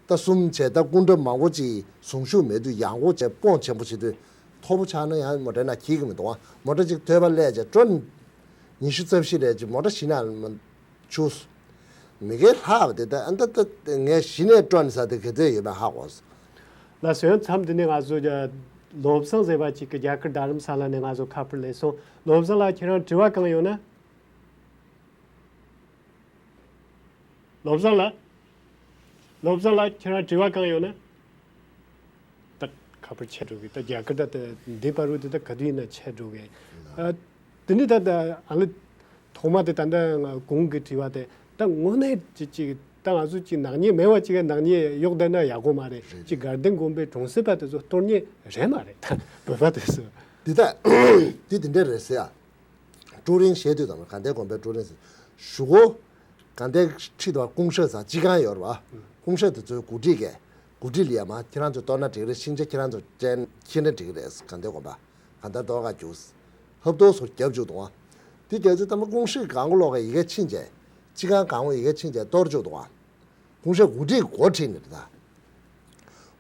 ད་གསུམ་བྱས། ད་སྐུ་འདྲ་མང་པོ་ཅིག་ཟུངས་ཤུགས་མེད་དུས་ཡང་སྒོ་བྱས་སྤོང་ཆེན་པོ་བྱེད་དུས་མཐོ་པོ་ཆགས་ན་ཡང་མོ་ཊ་ན་འཁྱེར་གི་མི་འདུག་བ། མོ་ཊ་ཅིག་ཐོད་པ་སླས་བྱས་ཀྲོན་ཉི་ཤུ་རྩ་བཞི་རེད་ཅིག་མོ་ཊ་ཞིག་ན་ཆུ། མི་སྒེར་ལྷག་པ་དེ་ད་ཨ་ད་ད་ངས་གཞི་ནས་སྤྲོ་ནས་ཟ་དེ་ག་ཚོད་ཡོད་པ་ཧ་གོ་སོང་། ལགས་སོ། མཚམས་འདི་ནས་ང་ཚོ་རྒྱ་བློ་བཟང་ཟེར་བ་ཅིག་གི་རྒྱ་གར་རྡ་རམ་ས་ལ་ནས་ང་ཚོ་ཁ་པར་སླེབས་སོང་། བློ་བཟང་ལགས་ཁྱེད་རང་དྲི་བ་གང་ཡོད་ན། བློ་བཟང་ལགས། བློ་བཟང་ལགས་ཁྱེད་རང་དྲི་བ་གང་ཡོད་ན། ད་ཁ་པར་ཆད་འགྲོ་གི། ད་རྒྱ་གར་ད་ད་འདི་བར་དུ་ད་ག་དུས་ཡིན་ན་ཆད་འགྲོ་གི། ཨ། དེ་ནི་ད་ད་ཨ་ལི་ཐོག་མ་དེ་ད་ད་ང་གོང་གི་དྲི་བ་དེ་ད་དངོས་གནས་ཅིག་ཅིག་ད་ང་ཚོ་ཅིག་ནག་ཉེས་མེད་པ་ཅིག་ག་ནག་ཉེས་གཡོག་བསྡད་ན་ཡག་པོ་མ་རེད། རེད། ཅིག་དགའ་ལྡན་དགོན་པའི་གྲོང་གསེབ་པ་དེ་ཚོ་གཏོར་ཉེས་རེད་མ་རེད། ད་བོད་པ་དེ་ཚོ། འདི་ད་འདི་དེ་འདྲ་རེད་ཟེར་ཡ། ཀྲུའུ་རིན་བཤད་དུས་དང་དགའ་ལྡན་དགོན་པའི་ཀྲུའུ་རིན་ཟེར། གཞུག་གུ་དགའ་ལྡན་ཁྲི་དང་ཀུང་ཧྲེ་ཟེར་སྤྱི་ཁང་ཡོད་རེད་བ། ཀུང་ཧྲེ་དེ་ཚོའི་འགོ་ཁྲིད་ཀས་འགོ་ཁྲིད་ལ་ཡ་མ་ཁྱེད་རང་ཚོས་གཏོར་ན་འགྲིག་རེད། ཤིང་ཆ་ཁྱེད་རང་ཚོས་སྤྲད་ན་འགྲིག་རེད། དགའ་ལྡན་དགོན་པ་གང་ལྟར་གཏོར་ག་རྒྱུགས། ཧབ་ཏོ་སོ་རྒྱབ་བཅུག་འདུག་བ། དེ་རྒྱབ་ཚེ་ད་མ་ཀུང་ཧྲེ་གང་ག་ལོག་ག་ཡི་གེ་ཕྱིན་བྱས། སྤྱི་ཁང་གང་ག་ཡི་གེ་ཕྱིན་བྱས་གཏོར་བཅུག་འདུག་བ། ཀུང་ཧྲེ་འགོ་ཁྲིད་འགོ་ཁྲིད་ནས་རེད་ད།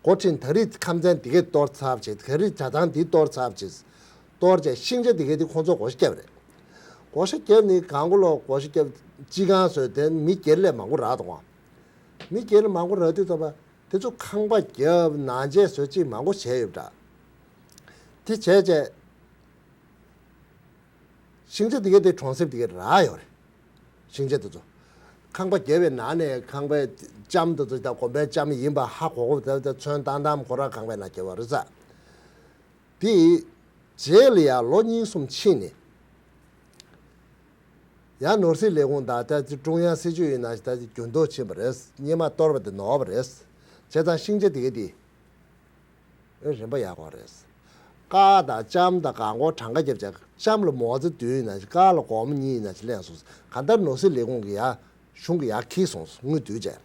འགོ་ཁྲིད་ད་རེས་ཁམས་ཚན་འདི་གས་གཏོར་ཚར་བྱས། ད་རེས་ཇ་ཐང་འདི་གཏོར་ཚར་བྱས། གཏོར་བྱས་ཤིང་ཆ་འདི་གས་འདི་ཁོང་ཚོ་བགོ་བཤའ་བརྒྱབ་རེད། བགོ་བཤའ་བརྒྱབ་ནི་གང་ག་ལོག་བགོ་བཤའ་བརྒྱབ། སྤྱི་ཁང་བཟོས་དེ་མི་སྒེར་ལས་མང་པོ་རག་འདུག་བ། མི་སྒེར་ལས་མང་པོ་རག་དུས་ཙམ་པ་དེ་ཚོ་ཁང་པ་བརྒྱབ། ནང་ཆས་བཟོས། ཅིག་མང་པོ་བྱས་ཡོད་པ་འདྲ། དེ་བྱས་བྱས། ཤིང་ཆ་དེ་གའི་དེ་གྲོང་གསེབ་དེ་གའི་རག་ཡོད་རེད། ཤིང་ཆ་དེ་ཚོ། ཁང་པ་བརྒྱབ་པའི་ནང་ནས་ཁང་པའི་ལྕམ་དེ་ཚོ་དང་དགོན་པའི་ལྕམ་ཡིན་པ་ཧ་གོ་གོ། དེ་ཚོ་ཚོན་བཏང་བཏང་ཁོ་རང་ཁང་པའི་ནང་བརྒྱབ་པ་རེད་ཟེར། དེ་རྗེས་ལ་ཡང་ལོ་གཉིས་གསུམ་ཕྱིན་ནས། ཡང་ནོར་སྲིད་ལས་ཁུངས་དང་ད་ཀྲུང་དབྱང་སྲིད་ཇུས་ཡིན་ན་ད་འགྱུར་ལྡོག་ཕྱིན་པ་རེད། སྔོན་མ་གཏོར་བ་དེ་ནོར་བ་རེད། བྱས་ཙང་ཤིང་ཆ་དེ་གའི་དེ། ཨེ་རིམ་པ་ཡག་པོ་རེད། ཀ་དང་ལྕམ་དང་གང་གོ་གྲངས་ཀ་བརྒྱབ་བྱས། ལྕམ་ལ་མོ་ཙེ་བདུན་ཡིན་ན་ཞིག་ཀ་ལ་སྒོར་མོ་གཉིས་ཡིན་ན་ཞིག་ལེན་སོང་། གང་ལྟར་ནོར་སྲིད་ལས་ཁུངས་ཀྱི་ཡ་གཞུང་གི་ཡ་ཁྱེར་སོང་། དངུལ་བསྡུས་བྱས།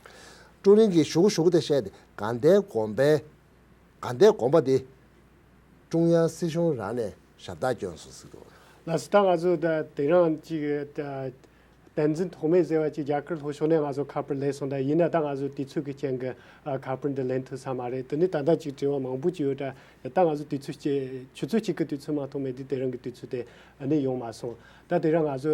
ཀྲུའུ་རིན་གྱིས་ཞུ་གུ་ཞུ་གུ་དེ་བཤད་དེ་དགའ་ལྡན་དགོན་པའི་དགའ་ལྡན་དགོན་པ་དེ་ཀྲུང་དབྱང་སྲིད་གཞུང་རང་ནས་ཞབས་དག་བསྐྱོན་སོང་ཟེར་འདུག་ལགས་སོ། ད་ང་ཚོ་ད་དེ་རིང་ཅིག་ད། བསྟན་འཛིན་ཐོགས་མེད་ཟེར་བ་ཅིག་རྒྱ་གར་ལྷོ་ཕྱོགས་ནས་ང་ཚོ་ཁ་པར་ལེན་སོང་། ད་ཡིན་ན་ད་ང་ཚོ་དུས་ཚོད་ཀྱི་རྐྱེན་གྱིས་ཨ་ཁ་པར་འདི་ལེན་ཐུབ་ས་མ་རེད། དེ་ནི་ད་ལྟ་ཅིག་དྲི་བ་མང་པོ་ཅིག་ཡོད་ད། ད་ང་ཚོ་དུས་ཚོད་ཀྱི་ཆུ་ཚོད་གཅིག་གི་དུས་ཚོད་མ་གཏོགས་མེད་དུས་དེ་རིང་གི་དུས་ཚོད་དེ་ཨ་ནི་ཡོང་མ་སོང་། ད་དེ་རིང་ང་ཚོ་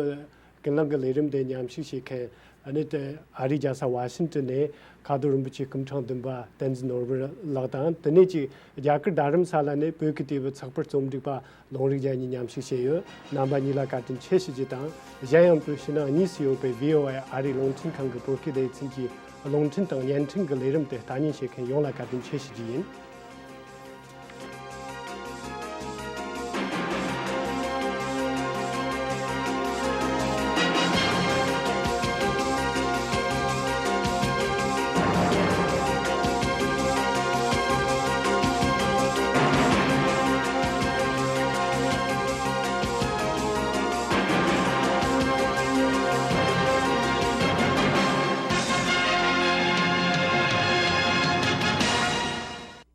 ཀུན་གླེང་གི་ལས་རིམ་དེ་མཉམ་ཞུགས་བྱེད་མཁན་ཨ་ནི་དེ་ཨ་རིའི་རྒྱལ་ས་ཝ་ཤིང་ཏོན་ནས་མཁའ་ཟླ་རིན་པོ་ཆེ་སྐུ་ཕྲེང་བདུན་པ་བསྟན་འཛིན་ནོར་བུ་ལགས་དང་། དེ་ནས་ཅིག་རྒྱ་གར་རྡ་རམ་ས་ལ་ནས་བོད་ཀྱི་དེབ་ཚགས་པར་རྩོམ་སྒྲིག་པ་ལུང་རིགས་རྒྱལ་གཉིས་མཉམ་ཞུགས་བྱས་ཡོད། རྣམ་པ་གཉིས་ལ་བཀའ་དྲིན་ཆེ་ཞུ་རྒྱུ་དང་། གཞན་ཡང་བོད་ཕྱི་ནང་གཉིས་སུ་ཡོད་པའི་བྷི་ཨོ་ཨེ་ཨ་རིའི་རླུང་འཕྲིན་ཁང་གི་བོད་སྐད་སྡེ་ཚན་གྱི་རླུང་འཕྲིན་དང་བརྙན་འཕྲིན་གྱི་ལས་རིམ་དེ་ལྟ་ཉན་བྱེད་མཁན་ཡོངས་ལ་བཀའ་དྲིན་ཆེ་ཞུ་རྒྱུ་ཡིན།